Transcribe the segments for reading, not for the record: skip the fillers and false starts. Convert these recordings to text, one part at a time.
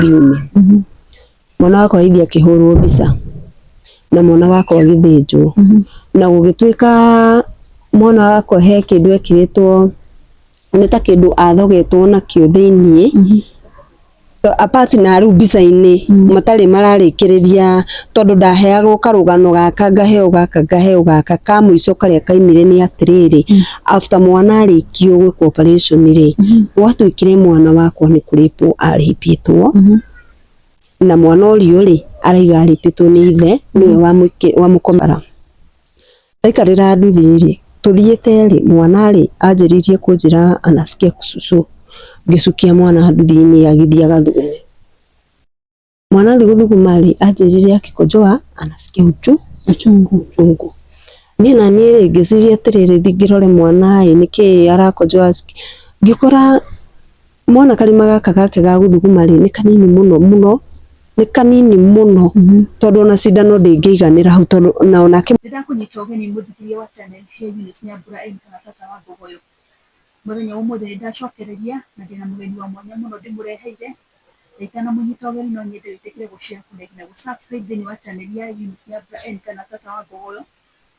Riume mwana wakwa agĩthiĩ akĩhũrwo mbica na mwana wakwa agĩthĩnjwo na gũgĩtuĩka mwana wakwa he kĩndũ ekĩrĩtwo nĩ ta kĩndũ athogetwo nakĩo thĩiniĩ apart na rĩu mbica-inĩ matarĩ mararĩkĩrĩria tondũ ndaheagwo karũgano gaka ngaheo gaka ngaheo gaka ka mũico karĩa kaimire nĩ atĩrĩrĩ, after mwana arĩkio gwĩkwo operation rĩ, gwatuĩkire mwana wakwa nĩ kũrĩpwo arĩpĩtwo na mwana ũrio rĩ araiga arĩpĩtwo nĩ ithe nĩwe wamũkomara. Ndaikarĩra nduthi rĩ, tũthiĩte rĩ, mwana rĩ anjĩrĩirie kũnjĩra anasikia cucu, ngĩcukia mwana nduthi-inĩ agĩthiĩ agathugume. Mwana athiĩ gũthuguma rĩ, anjĩrire akĩkojoa anasikia uchungu uchungu. Niĩ na niĩ rĩ ngĩciria atĩrĩrĩ thiĩ ngĩrore mwana ĩ nĩkĩ arakojoa, ngĩkora mwana karima gaka gake ga gũthuguma rĩ nĩ kanini mũno mũno, nĩ kanini mũno tondũ ona cindano ndĩngĩiganĩra hau tondũ na onake. Nĩndakũnyita ũgeni mũthikĩria wa channel ya Eunice Nyambura M kana tata wa Mbogoyo. Mũthenya wa ũmũthĩ nĩndacokereria na ndĩna mũgeni wa mwanya mũno ndĩmũreheire, na itanamũnyita ũgeni no nyende wĩtĩkĩre gũ share, kũ like na gũ subscribe thĩinĩ wa channel ya Eunice Nyambura M kana tata wa Mbogoyo,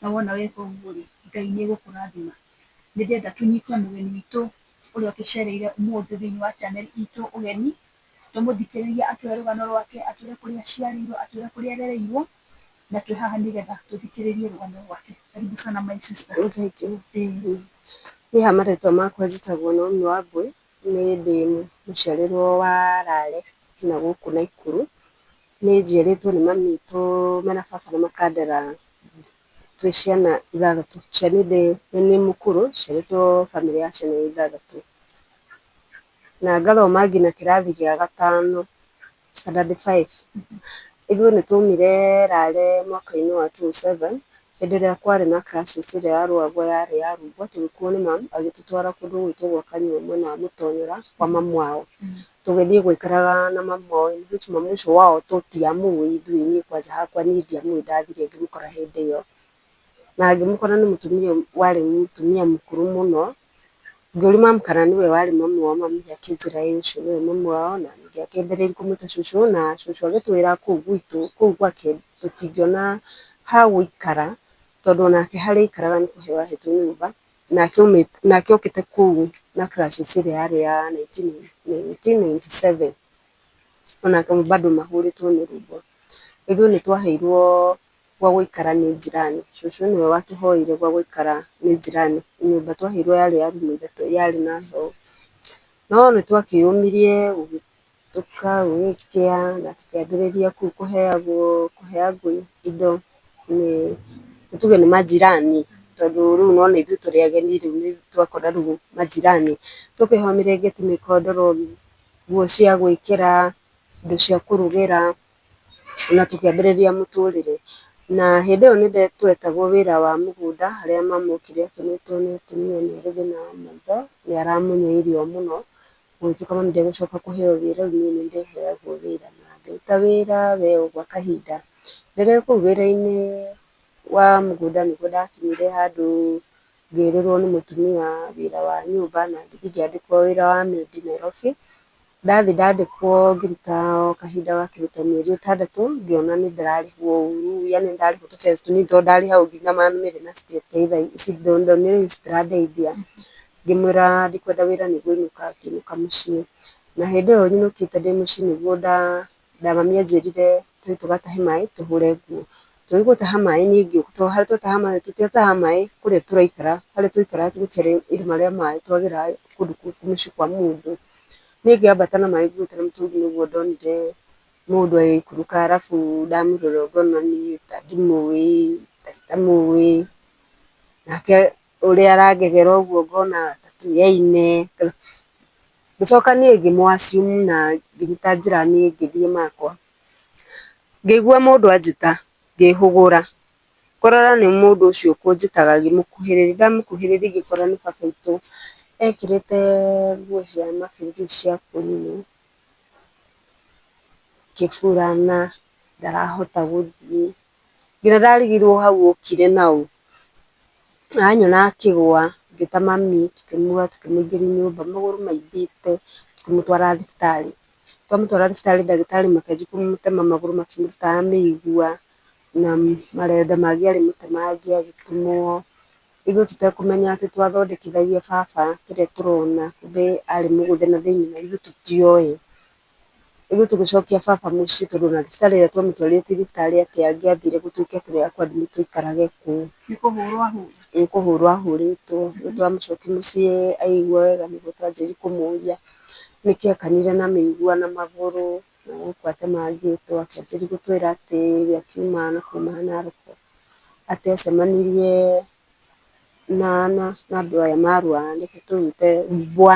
na wona weka ũguo rĩ, Ngai nĩegũkũrathima. Nĩndĩrenda tũnyite mũgeni witũ ũrĩa ũtũcereire ũmũthĩ thĩinĩ wa channel itũ ũgeni, tũmũthikĩrĩrie atwĩre rũgano rwake, atwĩre kũrĩa aciarĩirwo, atwĩre kũrĩa arereirwo, na twĩ haha nĩgetha tũthikĩrĩrie rũgano rwake. Karibu sana my sister. Thank you. Niĩ ha marĩtwa makwa njĩtagwo Naomi Wambui, niĩ ndĩ mũciarĩrwo wa Rare na gũkũ Naikuru. Niĩ njiarĩtwo nĩ mami witũ mena baba na makandera twĩ ciana ithathatũ. Niĩ nĩ niĩ mũkũrũ, njiarĩtwo bamĩrĩ ya ciana ithathatũ. Na ngathoma nginya kĩrathi gĩa gatano, standard five. Ithuĩ nĩ twaumire Rare mwaka-inĩ wa two o seven, hĩndĩ ĩrĩa kwarĩ na crisis ĩrĩa yarũagwo yarĩ ya Rungwa, tũgĩkuo nĩ mami agĩtũtwara kũndũ gwĩtagwo gwa Kanyua mwena wa Mũtonyora kwa mamu wao. Tũgĩthiĩ gũikaraga na mamu wao which mamu ũcio wao tũtiamũĩ ithuĩ, niĩ kwanja hakwa niĩ ndiamũĩ ndathire ngĩmũkora hĩndĩ ĩyo. Na ngĩmũkora nĩ mũtumia warĩ mũtumia mũkũrũ mũno, ngĩũria mamu kana nĩwe warĩ mamu wao, mami akĩnjĩra ĩĩ ũcio nĩwe mamu wao, na ningĩ akĩambĩrĩria kũmwĩta cũcũ, na cũcũ agĩtwĩra kũu gwitũ, kũu gwake tũtingĩona ha gũikara, tondũ onake harĩa aikaraga nĩ kũheo ahetwo nyũmba, nake okĩte kũu na crisis ĩrĩa yarĩ ya 1997, onake bado mahũrĩtwo nĩ rũhuho. Ithuĩ nĩ twaheirwo gwa gũikara nĩ jirani, cũcũ nĩwe watũhoire gwa gũikara nĩ jirani, nyũmba twaheirwo yarĩ ya rumu ithatũ yarĩ na heho, no nĩ twakĩyũmirie gũgĩtuka gũgĩkĩa na tũkĩambĩrĩria kũu kũheagwo kũheagwo indo nĩ tuge nĩ majirani, tondũ rĩu nĩwona ithuĩ tũrĩ ageni rĩu nĩ twakora rĩu majirani, tũkĩheo mĩrĩngĩti, mĩkondoro, nguo cia gwĩkĩra, indo cia kũrugĩra na tũkĩambĩrĩria mũtũrĩre. Na hĩndĩ ĩyo nĩ twetagwo wĩra wa mũgũnda harĩa mama okire akenetwo nĩ atumia nĩ arĩ thĩna wa maitho, nĩ aramunya irio mũno, gũgĩtuĩka mami ndegũcoka kũheo wĩra rĩu niĩ nĩ ndeheagwo wĩra na ngĩruta wĩra we gwa kahinda. Rĩrĩa kũu wĩra-inĩ wa mũgũnda nĩguo ndakinyire handũ ngĩrĩrwo nĩ mũtumia wĩra wa nyũmba na ngĩthiĩ ngĩandĩkwo wĩra wa maid Nairobi. Ndathiĩ ndandĩkwo ngĩruta o kahinda gakĩruta mĩeri 6 ngĩona nĩ ndĩrarĩhwo ũru, yaani nĩ ndarĩhwo tũbeca tũnini tondũ ndarĩhagwo nginya 200 na citirandeithia, citirandeithia. Ngĩmwĩra ndikwenda wĩra nĩ ngũinũka, ngĩinũka mũciĩ. Na hĩndĩ ĩyo nyinũkĩte ndĩ mũciĩ nĩguo mami anjĩrire tũthiĩ tũgatahe maĩ tũhũre nguo. Tũgĩthiĩ gũtaha maĩ niĩ tondũ harĩa twatahaga maĩ tũtiatahaga maĩ kũrĩa tũraikara, harĩa twaikaraga gũtiarĩ irima rĩa maĩ twageraga kũndũ mũciĩ kwa mũndũ. Niĩ ngĩambata na maĩ nguĩte na mũtũngi nĩguo ndonire mũndũ agĩikũrũka arabu ndamũrora ngona niĩ ta ndimũĩ, ta itamũĩ, nake ũrĩa arangegera ũguo ngona ta tũyaine. Ngĩcoka niĩ ngĩmũ assume na ngĩnyita njĩra niĩ ngĩthiĩ makwa. Ngĩigua mũndũ anjĩta ngĩhũgũra, kũrora nĩ mũndũ ũcio ũkũnjĩtaga ngĩmũkuhĩrĩria, ndamũkuhĩrĩria ngĩkora nĩ baba witũ ekĩrĩte nguo cia mabiriri cia kũrinwo, kĩburana, ndarahota gũthiĩ, nginya ndarigirwo hau okire naũ, anyona akĩgũa, ngĩta mami tũkĩmuoya tũkĩmũingĩria nyũmba magũrũ maimbĩte, tũkĩmũtwara thibitarĩ. Twamũtwara thibitarĩ ndagĩtarĩ makĩanjia kũmũtema magũrũ makĩmũrutaga mĩigua na marenda mangĩ arĩ mũtemange agĩtemwo. Ithuĩ tũtekũmenya atĩ twathondekithagia baba kĩrĩa tũrona kumbe arĩ mũgũthe na thĩinĩ na ithuĩ tũtioĩ. Ithuĩ tũgĩcokia baba mũciĩ tondũ ona thibitarĩ ĩrĩa twamũtwarire ti thibitarĩ atĩ angĩathire gũtuĩke atĩ nĩ ekũ admit wo aikarage kũu. Nĩ kũhũrwo ahũrirwo? Nĩ kũhũrwo ahũrĩtwo. Rĩu twamũcokia mũciĩ aigua wega nĩguo twanjĩrĩirie kũmũria nĩkĩ ekanire na mĩigua na magũrũ na gũkũ atemangĩtwo, akĩanjĩrĩria gũtwĩra atĩ we akiuma na kũu Narok, atĩ acemanirie na andũ aya marũaga reke tũrute mbwa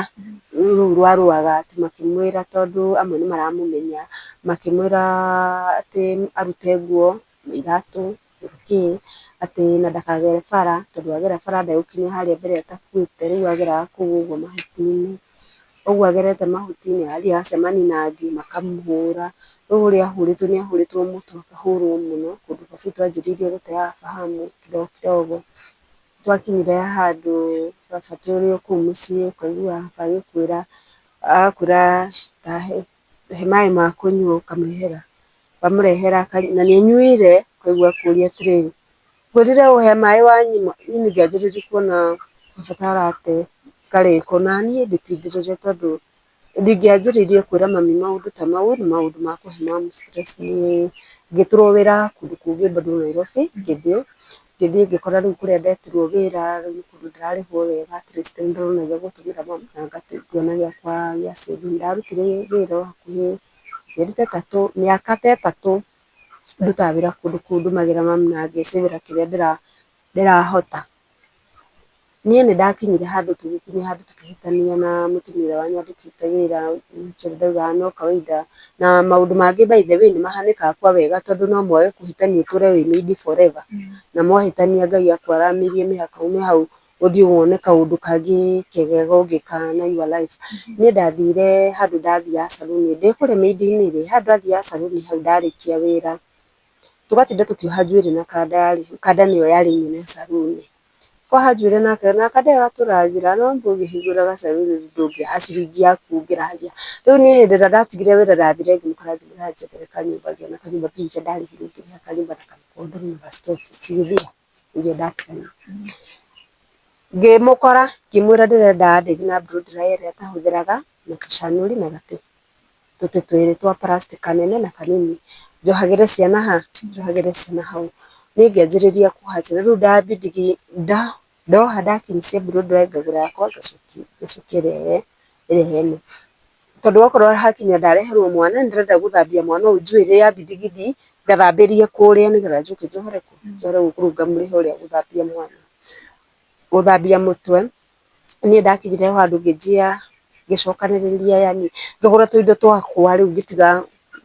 rũu rwarũaga atĩ makĩmwĩra tondũ amwe nĩ maramũmenya, makĩmwĩra atĩ arute nguo, iratũ, kĩ, atĩ na ndakagere bara tondũ agera bara ndegũkinya harĩa mbere atakuĩte, rĩu ageraga kũu ũguo mahuti-inĩ. Ũguo agerete mahuti-inĩ athiĩ agacemania na angĩ makamũhũra, rĩu ũrĩa ahũrĩtwo nĩ ahũrĩtwo mũtwe akahũrwo mũno kũndũ kaburi twanjĩrĩirie gũteaga fahamu kidogo kidogo. Twakinyire handũ baba tũrĩ o kũu mũciĩ ũkaigua baba agĩkwĩra, agakwĩra ta he maĩ ma kũnyua ũkamũrehera, wamũrehera na nĩ anyuire ũkaigua akũria atĩrĩrĩ, ngwĩrire ũhe maĩ wanyua? Niĩ ngĩanjĩrĩria kuona baba ta arate karĩko na niĩ ngĩtindĩrĩre tondũ ndingĩanjĩrĩirie kwĩra mami maũndũ ta mau, nĩ maũndũ ma kũhe mami stress niĩ ngĩtũrwo wĩra kũndũ kũngĩ bado Nairobi, ngĩthiĩ ngĩkora rĩu kũrĩa ndetirwo wĩra rĩu nĩ kũndũ ndĩrarĩhwo wega at least nĩ ndĩrona gĩa gũtũmĩra mami na ngona gĩakwa gĩa saving. Ndarutire wĩra o hakuhĩ mĩeri ta ĩtatũ, mĩaka ta ĩtatũ ndutaga wĩra kũndũ kũu ndũmagĩra mami na ngecĩbĩra kĩrĩa ndĩrahota. Niĩ nĩ ndakinyire handũ tũgĩkinya handũ tũkĩhĩtania na mũtumia ũrĩa wanyandĩkĩte wĩra, ũcio ndaugaga no kawaida na maũndũ mangĩ by the way nĩ mahanĩkaga kwa wega tondũ no mwage kũhĩtania ũtũre wĩ maid forever na mwahĩtania Ngai akwaramĩrie mĩhaka ume hau ũthiĩ wone kaũndũ kangĩ kegega ũngĩka na your life. Niĩ ndathire handũ ndathiaga caruni, ndĩ kũrĩa maid-inĩ rĩ, handũ ndathiaga caruni hau ndarĩkia wĩra, tũgatinda tũkĩoha njuĩrĩ na kanda rĩ, kanda nĩyo yarĩ nyene caruni. Kuoha njuĩrĩ nake na kanda ĩyo gatũra njĩra no ũngĩhingũra gacaruni ndũngĩaga ciringi yaku ũngĩraria. Rĩu niĩ hĩndĩ ĩrĩa ndatigire wĩra ndathire ngĩmũkora ngĩmwĩra njethere kanyũmba ngĩona kanyũmba mbia iria ndarĩhirwo ngĩrĩha kanyũmba na kamũkondo na ga stove cigĩthira iria ndatigarĩtie. Ngĩmũkora ngĩmwĩra ndĩrenda andeithie na blow dryer ĩrĩa atahũthĩraga na tũcanũri na gatĩ tũtĩ twĩrĩ twa plastic kanene na kanini njohagĩre ciana ha? Njohagĩre ciana hau. Niĩ ngĩanjĩrĩria kuoha ciana rĩu ndambindigi ndoha ndakinyia blow dryer ngagũra yakwa ngacokia ĩrĩa ene. Tondũ okorwo hakinya ndareherwo mwana nĩ ndĩrenda gũthambia mwana ũyũ njuĩrĩ ya mbindigiri ngathambĩrie kũrĩa nĩgetha njoke njohere kũ? Njohere gũkũ rĩu ngamũrĩha ũrĩa gũthambia mwana. Gũthambia mũtwe, niĩ ndakinyire handũ ngĩnjia ngĩcokanĩrĩria yani ngĩgũra tũindo twakwa rĩu ngĩtiga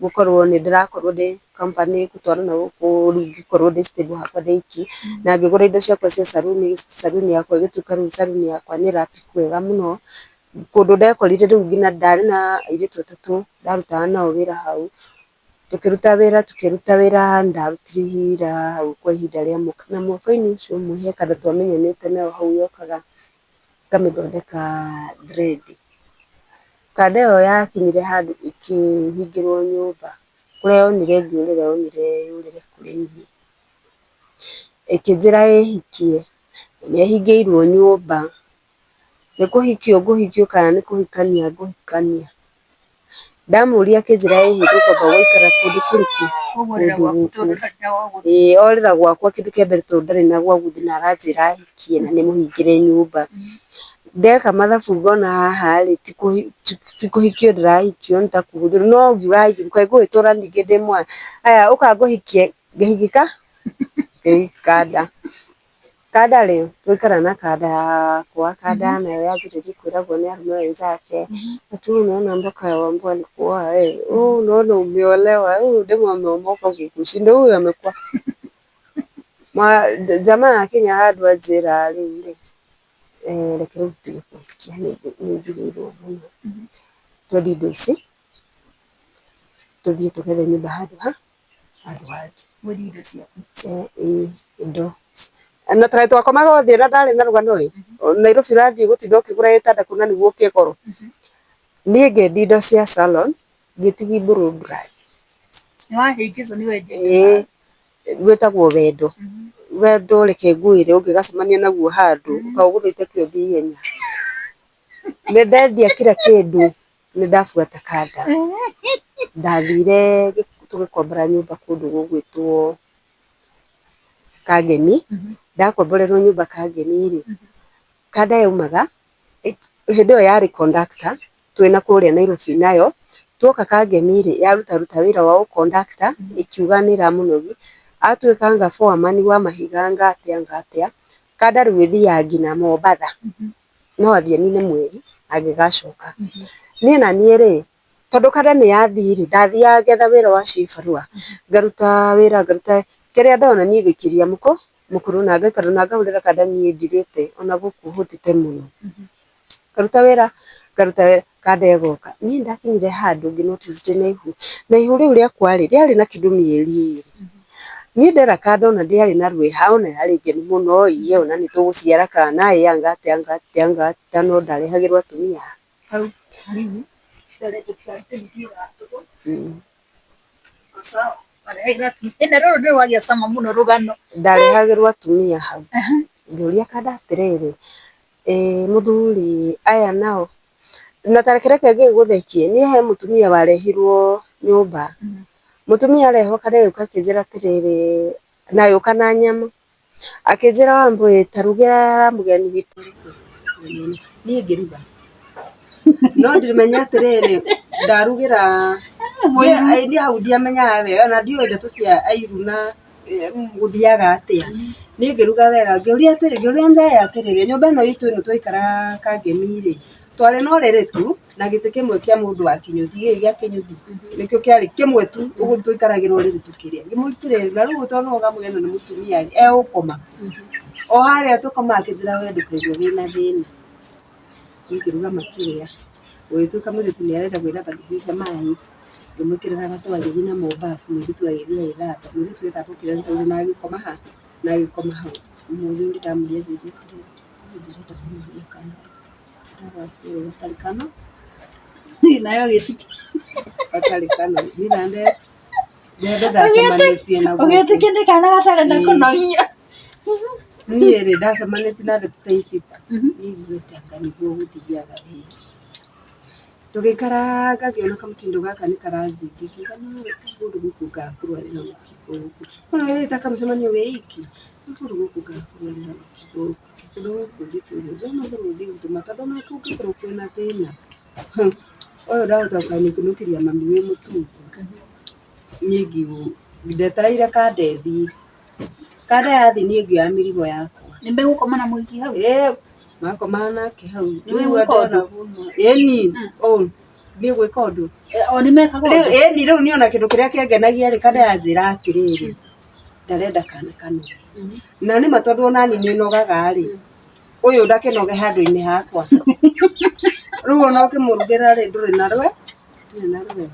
gũkorwo nĩ ndĩrakorwo ndĩ company gũtwarwo na gũkũ rĩu ngĩkorwo ndĩ stable hakwa ndĩ iki, na ngĩgũra indo ciakwa cia caruni, caruni yakwa ĩgĩtuĩka rĩu caruni yakwa nĩ ĩra pick wega mũno, kũndũ ndekorire rĩu nginya ndarĩ na airĩtu atatũ ndarutaga nao wĩra hau, tũkĩruta wĩra tũkĩruta wĩra ndarutire wĩra hau kwa ihinda rĩa mwaka, na mwaka-inĩ ũcio ũmwe he kandũ twamenyanĩte nao hau yokaga ngamĩthondeka dread. Kanda ĩyo yakinyire handũ ĩkĩhingĩrwo nyũmba, kũrĩa yonire ngĩũrĩra yonire yũrĩre kũrĩ niĩ. Ĩkĩnjĩra ĩhikie, nĩ ĩhingĩirwo nyũmba, nĩ kũhikio ngũhikio kana nĩ kũhikania ngũhikania. Ndamũria akĩnjĩra ĩhĩ tũkwamba gũikara kũndũ kũrĩkũ? Koguo orĩra Kũndũ gwaku gũkũ. tondũ ndarĩ na gwa gũthiĩ. Ĩĩ orĩra gwakwa kĩndũ kĩa mbere tondũ ndarĩ na gwa gũthiĩ na aranjĩra hikie na nĩmũhingĩre nyũmba. Ndeka mathabu ngona haha rĩ ti kũhikio ndĩrahikio nĩ ta kũhũthĩrwo no ngiuga kaĩ ngũgĩtũra ningĩ ndĩ mwana. Aya ũka ngũhikie ngĩhikĩka ngĩhikĩka nda. Kanda rĩ, twaikara na kanda yakwa, kanda nayo yanjĩrĩirie kwĩragwo nĩ arũme wenzake, ati wewe unaona mpaka Wambua alikuoa wewe, wewe unaona umeolewa, huyu demu ameomoka kukushinda, huyu amekuwa jamaa akinya handũ anjĩra rĩu rĩ, reke rĩu tũtige kũhikia nĩ njugĩirwo mũno, twendie indo ici, tũthiĩ tũgethe nyũmba handũ ha handũ hangĩ. Wendie indo ciaku. Ĩĩ indo na ta twakomaga othe na ndarĩ na rũgano ĩ, Nairobi ũrathiĩ gũtinda ũkĩgũra gĩtanda kũna nĩguo ũkĩe goro. Niĩ ngĩendia indo cia salon, Ngĩtigi blow dry. Nĩwahĩngĩcwo nĩ wenjete. Ĩĩ, wĩtagwo wendo. Wendo reke ngwĩre ũngĩgacemania naguo handũ, ũkaũgũthĩte kĩothi ihenya. Nĩ ndendia kila kĩndũ, nĩ ndabuata kanda. Ndathire tũgĩkombora nyũmba kũndũ gũgwĩtwo Kangemi. Ndakomborerwo nyũmba Kangemi rĩ, kanda yaumaga, hĩndĩ ĩyo yarĩ conductor, twĩna kũrĩa Nairobi nayo, tuoka Kangemi rĩ, yarutaruta wĩra wa ũ conductor, ĩkiuga nĩ ĩramũnogia, atuĩka anga foreman wa mahiga anga atĩa anga atĩa, kanda rĩu ĩthiaga nginya Mombatha, no athiĩ anine mweri angĩgacoka. Niĩ na niĩ rĩ, tondũ kanda nĩ yathiĩ rĩ, ndathiaga ngetha wĩra wa cibarũa, ngaruta wĩra ngaruta, kĩrĩa ndona niĩ ngaikiria mũkũrũ na ngaikara na ngahũrĩra kanda niĩ ndirĩte ona gũkũ hũtĩte mũno. Ngaruta wĩra, ngaruta wĩra, kanda ĩgoka. Niĩ nĩndakinyire handũ ngĩ notice ndĩna ihu, na ihu rĩu rĩakwa rĩ, rĩarĩ na kĩndũ mĩeri ĩrĩ. Niĩ ndera kanda ona ndĩarĩ na rwĩha ona yarĩ ngenu mũno, ĩ ona nĩ tũgũciara kana ĩ anga atĩa anga atĩa anga atĩa, no ndarehagĩrwo atumia. Hau hanini na rũrũ nĩ rwagĩa cama mũno rũgano. Ndarehagĩrwo atumia hau. Ngĩũria kanda atĩrĩrĩ, ĩ mũthuri aya nao, na ta reke ngĩgũthekie, niĩ he mũtumia warehirwo nyũmba. Mũtumia arehwo kanda agĩũka akĩnjĩra atĩrĩrĩ, na agĩũka na nyama. Akĩnjĩra Wambũi ta rugĩra mũgeni witũ niĩ ngĩruga. No ndimenya atĩrĩrĩ, ndarugĩra niĩ hau ndiamenyaga wega na ndiũĩ ndeto cia airu na gũthiaga atĩa. Niĩ ngĩruga wega, ngĩũria atĩrĩ, ngĩũria mzee atĩrĩrĩ, nyũmba ĩno itũ ĩno twaikaraga Kangemi rĩ, twarĩ na ũrĩrĩ tu na gĩtĩ kĩmwe kĩa mũndũ wa kĩnyũthi, gĩkĩ gĩa kĩnyũthi nĩkĩo kĩarĩ kĩmwe tu, ũguo tũikaragĩra ũrĩrĩ tũkĩrĩa. Ngĩmũria atĩrĩrĩ, na rĩu tondũ nĩwe ũkamũgĩa na nĩ mũtumia rĩ, egũkoma? O harĩa tũkomaga akĩnjĩra we ndũkaigue wĩna thĩna. Niĩ ngĩruga makĩrĩa, gũgĩtuĩka mũirĩtu nĩ arenda gwĩthamba ngĩhiũhia maĩ, ngĩmwĩkĩrĩra gatũ agĩthiĩ namo bafu, mũirĩtu agĩthiĩ agĩthamba, mũirĩtu ethamba okĩra nĩ tondũ na agĩkoma ha? Na agĩkoma hau. Mũthuri ndamũria anjĩrire atĩrĩrĩ, niĩ ndirenda kũnogia kana. Gatarĩ kano Nayo gĩtĩkio. Gatarĩ kano. Niĩ ndende ndacemanĩtie na gũkũ. Ũgĩtĩkia nĩ kana gatarĩ na kũnogio. Niĩ rĩ ndacemanĩtie na ndeto ta ici niĩ njugĩte anga nĩguo gũthiaga ĩ. Tũgĩikaranga ngĩona kamũtindo gaka nĩ karanjĩtia ngiuga no kũndũ gũkũ ngaga kũrwarĩra mũkingo gũkũ. Nĩ wona wĩta kamũcemanio wĩ iki, kũndũ gũkũ ngaga kũrwarĩra mũkingo gũkũ. Kũndũ gũkũ njĩke ũguo ndĩrona mũrũthi ũgũtũma tondũ ona kũngĩkorwo kwĩna thĩna, ũyũ ndahota gũkanũkĩria mami wĩ mũtungu. Niĩ ndetereire kanda ĩthiĩ, kanda yathiĩ niĩ ngĩoya mĩrigo yakwa. Nĩ megũkoma na mũhiki hau? Ĩĩ makomaga nake hau. Nĩ gwĩka ũndũ? Ĩni, niĩ gwĩka ũndũ. O nĩ mekaga ũndũ? Ĩni rĩu niĩ ona kĩndũ kĩrĩa kĩangenagia rĩ, kanda yanjĩra atĩrĩrĩ, ndarenda kana kanoge. Na nĩma tondũ ona niĩ nĩ nogaga rĩ, ũyũ ndakĩnoge handũ-inĩ hakwa. Rĩu ona ũkĩmũrugĩra rĩ, ndũrĩ na rwe, ndũrĩ na rwe.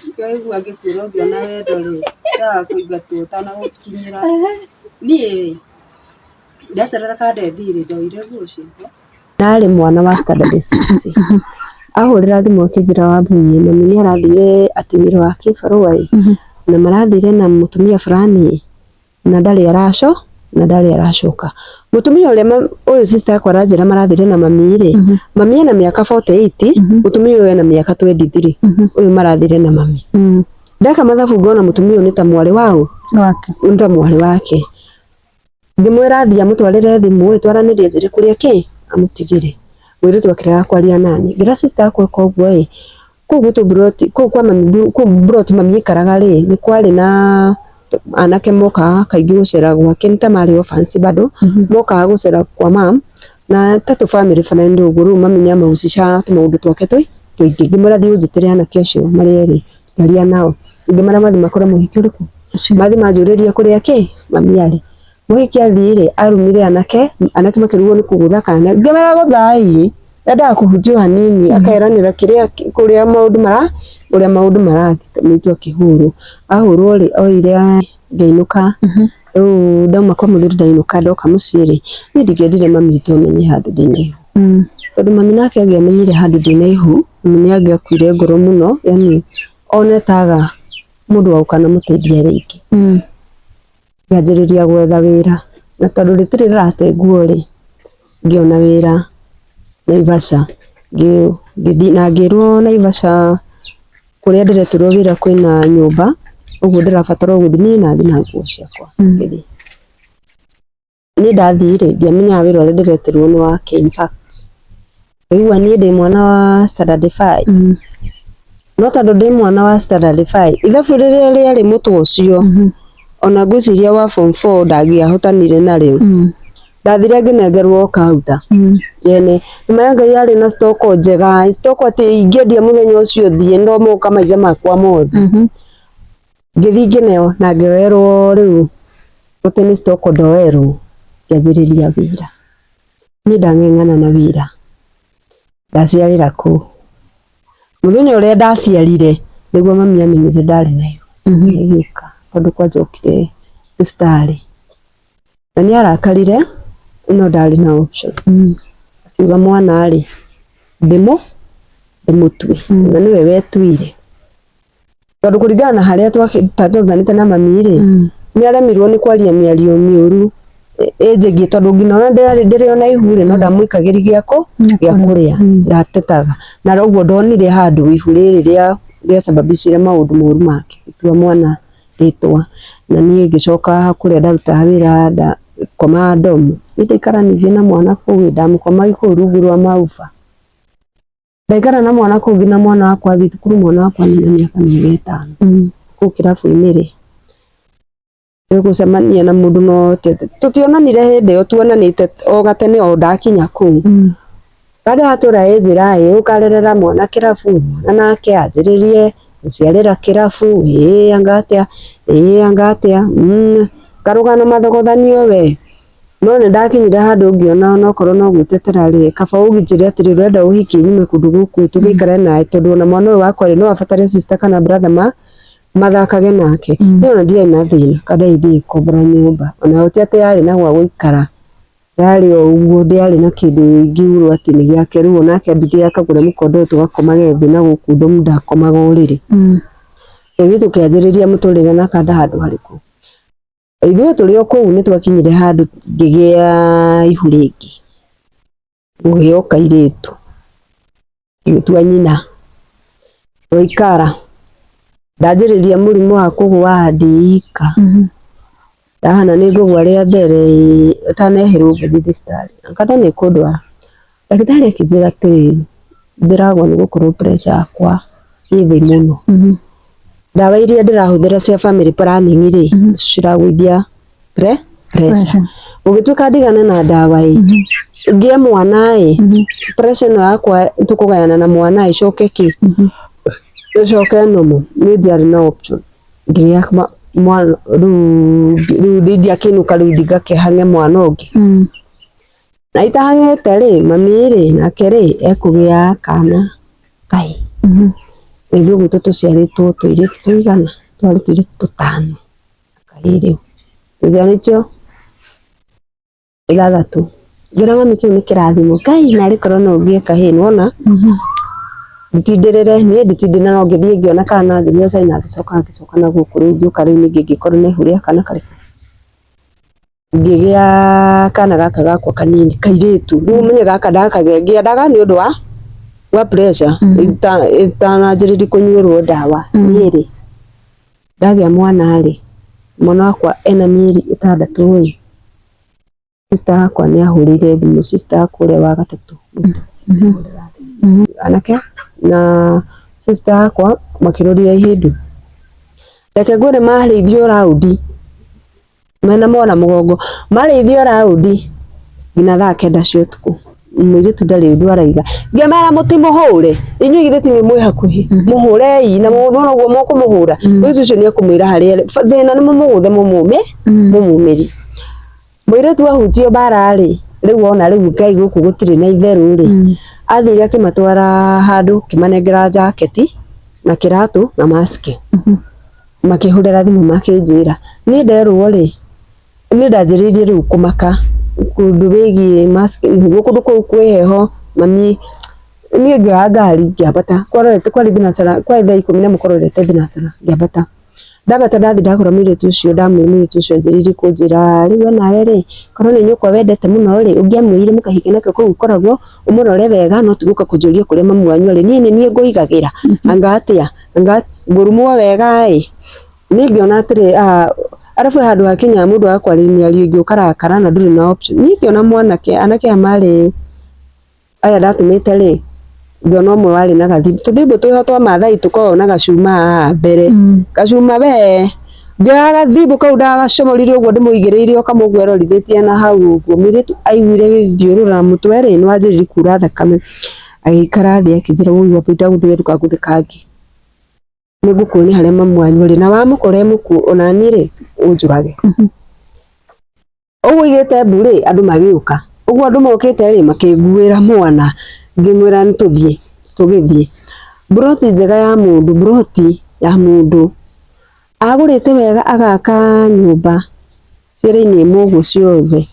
Nĩkĩo waigua ngĩkwĩra ũngĩona wendo rĩ, ũkaga kũingatwo ũtanagũkinyĩra. Niĩ rĩ, ndeterera kanda ĩthiĩ rĩ, ndoire nguo ciakwa. Ndarĩ mwana wa standard six, ahũrĩra thimũ akĩnjĩra Wambui mami nĩ arathire atĩ wĩra wa kĩbarũa ĩ, na marathire na mũtumia fulani ĩ, na ndarĩ araco na ndarĩ aracoka. Mũtumia ũrĩa ũyũ sister yakwa aranjĩra marathire na mami rĩ, mami ena mĩaka 48, mũtumia ũyũ ena mĩaka 23, ũyũ marathire na mami. Ndeka mathabu ngona mũtumia ũyũ nĩ ta mwarĩ wa ũ? Nĩ ta mwarĩ wake. Ngĩmwĩra athiĩ amũtwarĩre thimũ ĩ, twaranĩrie njĩre kũrĩa kĩ amũtigĩre. Mũirĩtu akĩrega kwaria naniĩ. Ngĩra sister yakwa ĩka ũguo ĩ, kũu gwitũ mburoti, kũu kwa mami, kũu mburoti mami aikaraga rĩ, nĩ kwarĩ na anake mokaga kaingĩ gũcera gwake nĩ ta marĩ orphans bado, mokaga gũcera kwa mum, na ta tũ family friend ũguo, rĩu mami nĩ amahusishaga tũmaũndũ twake tũingĩ. Ngĩmwĩra thiĩ ũnjĩtĩre anake acio marĩ erĩ ngĩaria nao. Ngĩmera mathiĩ makore mũhiki ũrĩkũ? Mathiĩ manjũrĩrie kũrĩa kĩ mami arĩ. Mũhiki athiĩ rĩ, arumire anake, anake makĩrigwo nĩ kũgũtha kana. Ngĩmera gũthai, endaga kũhunjio hanini, akeranĩra kĩrĩa kũrĩa maũndũ mara, ũrĩa maũndũ marathiĩ. Mũirĩtu akĩhũrwo. Ahũrwo rĩ, oire ngĩinũka. Rĩu ndauma kwa mũthuri ndainũka ndoka mũciĩ rĩ, niĩ ndingĩendire mami witũ amenye handũ ndĩna ihu. Tondũ mami nake angĩamenyire handũ ndĩna ihu, mami nĩ angĩakuire ngoro mũno, yaani One taga mũndũ wa gũkanamũteithia rĩngĩ. Ngĩanjĩrĩria gwetha wĩra na tondũ rĩtirĩ rĩrate nguo rĩ, ngĩona wĩra Naivasha, ngĩthiĩ na ngĩrwo Naivasha kũrĩa ndĩreterwo wĩra kwĩna nyũmba, ũguo ndĩrabatara o gũthiĩ niĩ nathiĩ na nguo ciakwa ngĩthiĩ. Niĩ ndathiĩ rĩ, ndiamenyaga wĩra ũrĩa ndĩreterwo nĩ wakĩ in fact. Waigua niĩ ndĩ mwana wa standard five, no tondũ ndĩ mwana wa standard five, ithabu rĩrĩa rĩarĩ mũtwe ũcio, ona ngwĩciria wa form four ndangĩahotanire narĩo. Ndathire ngĩnengerwo counter yene, nyuma ya Ngai yarĩ na stock njega, stock atĩ ingĩendia mũthenya ũcio thiĩ no moka maica makwa mothe. Ngĩthiĩ ngĩneo na ngĩoerwo rĩu atĩ nĩ stock ndoerwo, ngĩanjĩrĩria wĩra. Niĩ ndang'eng'ana na wĩra, ndaciarĩra kũu. Mũthenya ũrĩa ndaciarire nĩguo mami amenyire ndarĩ na ihu, agĩũka tondũ kwanja okire thibitarĩ. Na nĩ arakarire no ndarĩ na option. Akiuga mwana rĩ, ndĩmũtue na nĩwe wetuire. Tondũ kũringana na harĩa twathomanĩte na mami rĩ, nĩ aremirwo nĩ kwaria mĩario mĩũru ĩnjĩgiĩ tondũ nginya ona ndĩrĩ ona ihu rĩ, no ndamũikagĩria gĩa kũrĩa, ndatetaga. Na ũguo ndonire handũ ihu rĩrĩ rĩa sababishire maũndũ moru make, gĩtua mwana rĩtwa. Na niĩ ngĩcoka kũrĩa ndarutaga wĩra ndakoma ndomu. Niĩ ndaikaranirie na mwana kũu ndamũkomagia kũu rungu rwa mauba. Ndaikara na mwana kũu nginya mwana wakwa athiĩ thukuru, mwana wakwa nĩ na mĩaka 50. Kũu kĩrabu-inĩ rĩ, gũcemania na mũndũ no tũtionanire hĩndĩ ĩyo, tuonanĩte o gatene o ndakinya kũu. Handũ hatũra ĩ njĩra ĩ ũkarerera mwana kĩrabu, mwana nake anjĩrĩrie gũciarĩra kĩrabu, ĩ anga atĩa, ĩ anga atĩa, karũgano mathogothanio we. No nĩ ndakinyire handũ ngĩona onokorwo no gwĩtetera rĩ, kaba ũnjĩre atĩrĩrĩ ũrenda ũhiki nyume kũndũ gũkũ tũgĩikare nawe tondũ ona mwana ũyũ wakwa rĩ, no abatare sister kana brother mathakage nake. Niĩ ona ndiarĩ na thĩna kana ithiĩ ngĩkombora nyũmba, ona ti atĩ yarĩ na gwa gũikara, yarĩ o ũguo ndĩarĩ na kĩndũ ingiugwo atĩ nĩ gĩake, rĩu onake ambindire akagũra mũkondo ũyũ tũgakomage thĩ na gũkũ ndomu ndakomaga ũrĩrĩ. Tũgĩthiĩ tũkĩanjĩrĩria mũtũrĩre na kanda handũ harĩkũ. Ithuĩ tũrĩ o kũu nĩ twakinyire handũ ngĩgĩa ihu rĩngĩ, ngĩgĩa o kairĩtu, ngĩgĩtua nyina, twaikara, ndanjĩrĩria mũrimũ wa kũgũa ndĩ ika, ndahana nĩ ngũgũa rĩa mbere ĩtanehĩrwo ngĩthiĩ thibitarĩ, anga nĩ kũndwara, ndagĩtarĩ akĩnjĩra atĩrĩrĩ, ndĩragwa nĩ gũkorwo pressure yakwa ĩ thĩ mũno. Ndawa iria ndĩrahũthĩra cia family planning rĩ, nĩcio ciragũithia pressure. Gũgĩtuĩka ndigane na ndawa ĩ, ngĩe mwana ĩ, pressure ĩno yakwa tũkũgayana na mwana ĩcoke kĩ, ĩcoke normal. Niĩ ndiarĩ na option, ngĩgĩa mwana rĩu ndiakĩinũka rĩu ngakĩhange mwana ũngĩ. Na itahang'ĩte rĩ, mami rĩ, nake rĩ, ekũgĩa kana kahĩĩ. Na ithuĩ gwitũ tũciarĩtwo tũirĩtu tũigana? Twarĩ tũirĩtu tũtano na kahĩĩ rĩu. Tũciarĩtwo ithathatũ. Ngĩra mami kĩu nĩ kĩrathimo, Ngai narĩ korwo no ũgĩe kahĩĩ nĩ wona? Nditindĩrĩre, niĩ nditindĩrĩre no ngĩthiĩ ngĩona kana ngĩnyua cai na ngĩcoka ngĩcoka na gũkũ rĩu ngĩũka rĩu ningĩ ngĩkorwo na ihu rĩa kana karĩkũ? Ngĩgĩa kana gaka gakwa kanini kairĩtu, rĩu ũmenye gaka ndakagĩa ngĩendaga nĩ ũndũ wa pressure ĩtananjĩrĩria kũnyuĩrwo ndawa. Niĩ rĩ, ndagĩa mwana rĩ, mwana wakwa ena mĩeri 6 rĩ, sister wakwa nĩ ahũrĩire thimũ, sister wakwa ũrĩa wa gatatũ, anake na sister wakwa makĩrorire ihĩndĩ. Reke ngwĩre marĩithio raũndi. Mena mwana mũgongo marĩithio raũndi nginya thaa 9 cia ũtukũ mũirĩtu ndarĩ ũndũ araiga ngĩmera mũtimũhũre inyuĩ githĩ ti inyuĩ mwĩ hakuhĩ mũhũrei na mũndũ ũguo mũkũmũhũra mũirĩtu ũcio nĩ ekũmwĩra harĩa arĩ thĩna nĩ mũmũgũthe mũmũmĩrie mũirĩtu ahutio mbara rĩ rĩu ona rĩu Ngai gũkũ gũtirĩ na itherũ rĩ athire akĩmatwara handũ akĩmanengera jaketi na kĩratũ na mask. Makĩhũrĩra thimũ makĩnjĩra, niĩ nderwo rĩ, niĩ ndanjĩrĩirie rĩu kũmaka ũndũ wĩgiĩ mask nĩguo kũndũ kũu kwĩ heho mami Niĩ ngĩoya ngari ngĩambata, kwarorete kwarĩ thinacara, kwarĩ thaa ikũmi na mũkororete thinacara ngĩambata. Ndambata ndathiĩ ndakora mũirĩtu ũcio ndamwĩra mũirĩtu ũcio anjĩrĩirie kũnjĩra rĩu we nawe rĩ, korwo nĩ nyũkwa wendete mũno rĩ, ũngĩamuoire mũkahika nake kũu ũkoragwo, ũmũrore wega no ti gũka kũnjũria kũrĩa mamu wanyu arĩ. Niĩ nĩ niĩ ngũigagĩra, anga atĩa, anga ngũrumwo wega ĩ. Niĩ ngĩona atĩrĩ arabu he handũ hakinyaga mũndũ agakwarĩria mĩario ĩngĩ ũkarakara na ndũrĩ na option. Niĩ ngĩona mwanake, anake aya marĩ aya ndatũmĩte rĩ, ngĩona ũmwe warĩ na gathimbu, tũthimbu twĩho twa mathai tũkoragwo na gacuma haha mbere, gacuma we, ngĩoya gathimbu kau ndagacomorire ũguo ndĩmũigĩrĩire o kamwe ũguo erorithĩtie na hau ũguo, mũirĩtu aiguire gĩthiũrũra mũtwe rĩ, nĩ wanjĩrĩirie kura thakame, agĩikara thĩ akĩnjĩra wũi wambui ndagũthaitha ndũkangũthe kangĩ, nĩ ngũkuonia harĩa mamu wanyu arĩ, na wamũkora e mũkuũ ona niĩ rĩ, ũnjũrage. Ũguo oigĩte mbu rĩ, andũ magĩũka. Ũguo andũ mokĩte rĩ, makĩnguĩra mwana, ngĩmwĩra nĩ tũthiĩ, tũgĩthiĩ. Mburoti njega ya mũndũ, mburoti ya mũndũ, agũrĩte wega agaka nyũmba ciĩ raini ĩmwe ũguo ciothe.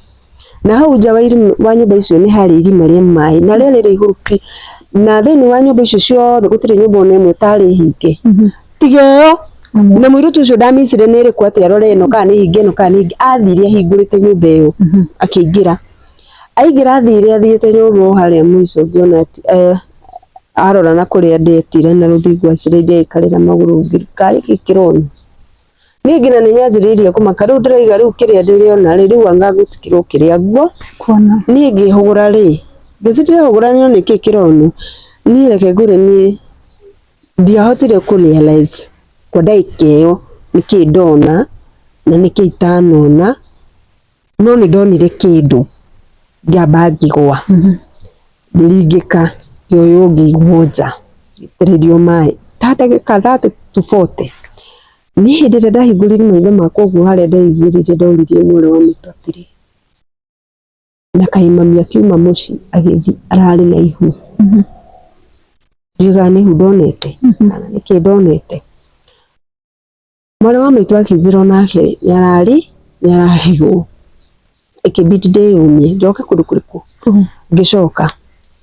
Na hau nja wa nyũmba icio nĩ harĩ irima rĩa maĩ, na rĩarĩ rĩihũru pi. Na thĩinĩ wa nyũmba icio ciothe gũtirĩ nyũmba ona ĩmwe ĩtarĩ hinge. Tiga ĩyo na mũirĩtu ũcio ndamicire nĩ ĩrĩkũ atĩ arore ĩno kana nĩ hinge ĩno kana nĩ hinge athire ahingũrĩte nyũmba ĩyo akĩingĩra aingĩra athire athiĩte nyũmba o harĩa mũico ngĩona atĩ arora na kũrĩa ndetire na rũthingo acirĩire aikarĩra magũrũ karĩ kĩ kĩronyo. Niĩ nginya nĩ nyanjĩrĩirie kũmaka rĩu ndĩraiga rĩu kĩrĩa ndĩrona rĩ rĩu anga gũtikĩrwo kĩrĩa nguo Kuona. Niĩ ngĩhũgũra rĩ ngĩci ndĩrehũgũra nyone nĩkĩ kĩronwo niĩ reke ngwĩre niĩ ndiahotire kũ realize kwa ndagĩka ĩyo nĩkĩ ndona na nĩkĩ itanona, no nĩ ndonire kĩndũ ngĩamba ngĩgwa, ngĩringĩka ngĩoywo ngĩigwo nja, ngĩitĩrĩrio maĩ ta ndagĩka 30 to 40. Niĩ hĩndĩ ĩrĩa ndahingũrire maitho makwa ũguo harĩa ndeiguĩrĩire ndoririe mwarĩ wa maitũ atĩrĩ, na kaĩ mami akiuma mũciĩ agĩthiĩ ararĩ na ihu. Ndiũĩ kana nĩ ihu ndonete kana nĩkĩ ndonete. Mwarĩ wa maitũ akĩnjĩra onake nĩ ararigwo, ĩkĩbidi ndĩyũmie njoke kũndũ kũrĩkũ, ngĩcoka.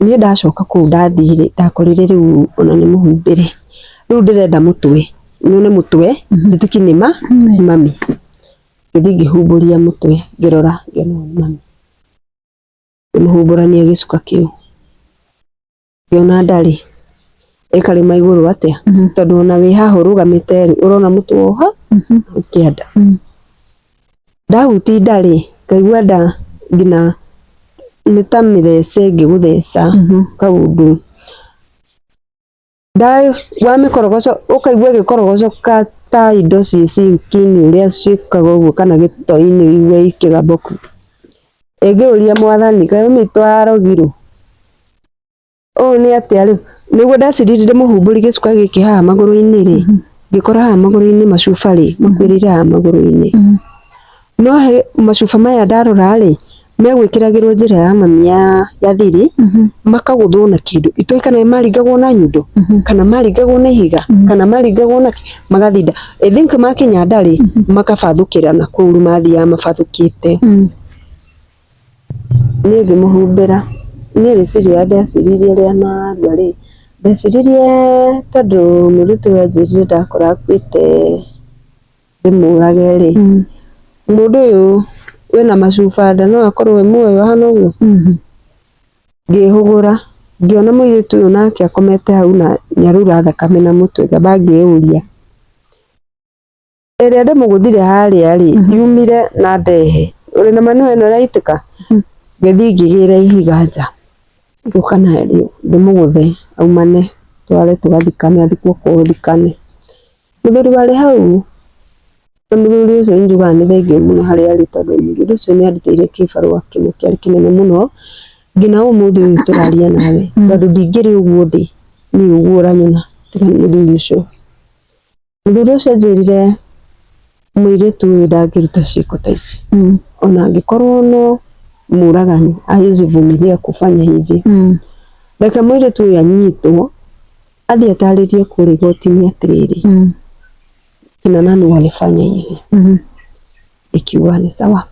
Niĩ ndacoka kũu ndathire ndakorire rĩu ona nĩ mũhumbĩre, rĩu ndĩrenda mũtwe, nyone mũtwe njĩtĩkie nĩ mami. Ngĩthiĩ ngĩhumbũria mũtwe ngĩrora ngĩona ũyũ nĩ mami. Ngĩmũhumbũrania gĩcuka kĩu ngĩona ndarĩ ĩkarĩma igũrũ atĩa tondũ ona wĩ haha ũrũgamĩte rĩ ũrona mũtwe o ha kĩanda. Ndahutia nda rĩ ngaigua nda nginya nĩ ta mĩthece ĩngĩgũtheca kaũndũ. Wamĩkorogoca ũkaigua ĩgĩkorogocoka ta indo ciĩ sinki-inĩ ũrĩa ciĩkaga ũguo kana gĩtoo-inĩ ũigue ikĩgamba Ĩngĩũria mwathani kaĩ mami witũ ararogirwo? Ũũ nĩ atĩa rĩu? Nĩguo ndeciririe ndĩmũhumbũrie gĩcuka gĩkĩ haha magũrũ-inĩ rĩ, ngĩkora haha magũrũ-inĩ macuba rĩ, makuĩrĩire haha magũrũ-inĩ. No he macuba maya ndarora rĩ, megwĩkĩragĩrwo njĩra ya mami ya thiri, makagũthwo na kĩndũ, itoĩ kana maringagwo na nyundo, kana maringagwo na ihiga, kana maringagwo na kĩ, magathinda. I think makinya nda rĩ, makabathũkĩra na kũu rĩu mathiaga mabathũkĩte. Niĩ ngĩmũhumbĩra, niĩ rĩciria rĩrĩa ndeciririe rĩa narua rĩ, ndeciririe tondũ mũirĩtu ũyũ anjĩrire ndakora akuĩte ndĩmũrage rĩ, mũndũ ũyũ wĩna macuba nda no akorwo e muoyo ahana ũguo? Ngĩhũgũra, ngĩona mũirĩtu ũyũ nake akomete hau na nĩ araura thakame na mũtwe, ngĩamba ngĩyũria ĩrĩa ndĩmũgũthire harĩa rĩ yumire na ndehe ũrĩ na ma nĩwe ĩno ĩraitĩka ngĩthiĩ ngĩgĩra ihiga nja ngĩũka narĩo ndĩmũgũthe aumane tware tũgathikane athikwo kwao thikane. Mũthuri warĩ hau na mũthuri ũcio njugaga nĩ thengiũ mũno harĩa arĩ tondũ mũthuri ũcio nĩ andutĩire kĩbarũa kĩmwe kĩarĩ kĩnene mũno nginya ũmũthĩ ũyũ tũraria nawe tondũ ndingĩrĩ ũguo ndĩ niĩ ũguo ũranyona tiga nĩ mũthuri ũcio. Mũthuri ũcio anjĩrire mũirĩtu ũyũ ndangĩruta ciĩko ta ici ona angĩkorwo no mũragani hawezi vumilia kufanya hivi. Reke mũirĩtu ũyũ anyitwo athiĩ atarĩrie kũrĩa igoti-inĩ atĩrĩrĩ kina nani walifanya hivi. Ikiuga nĩ sawa.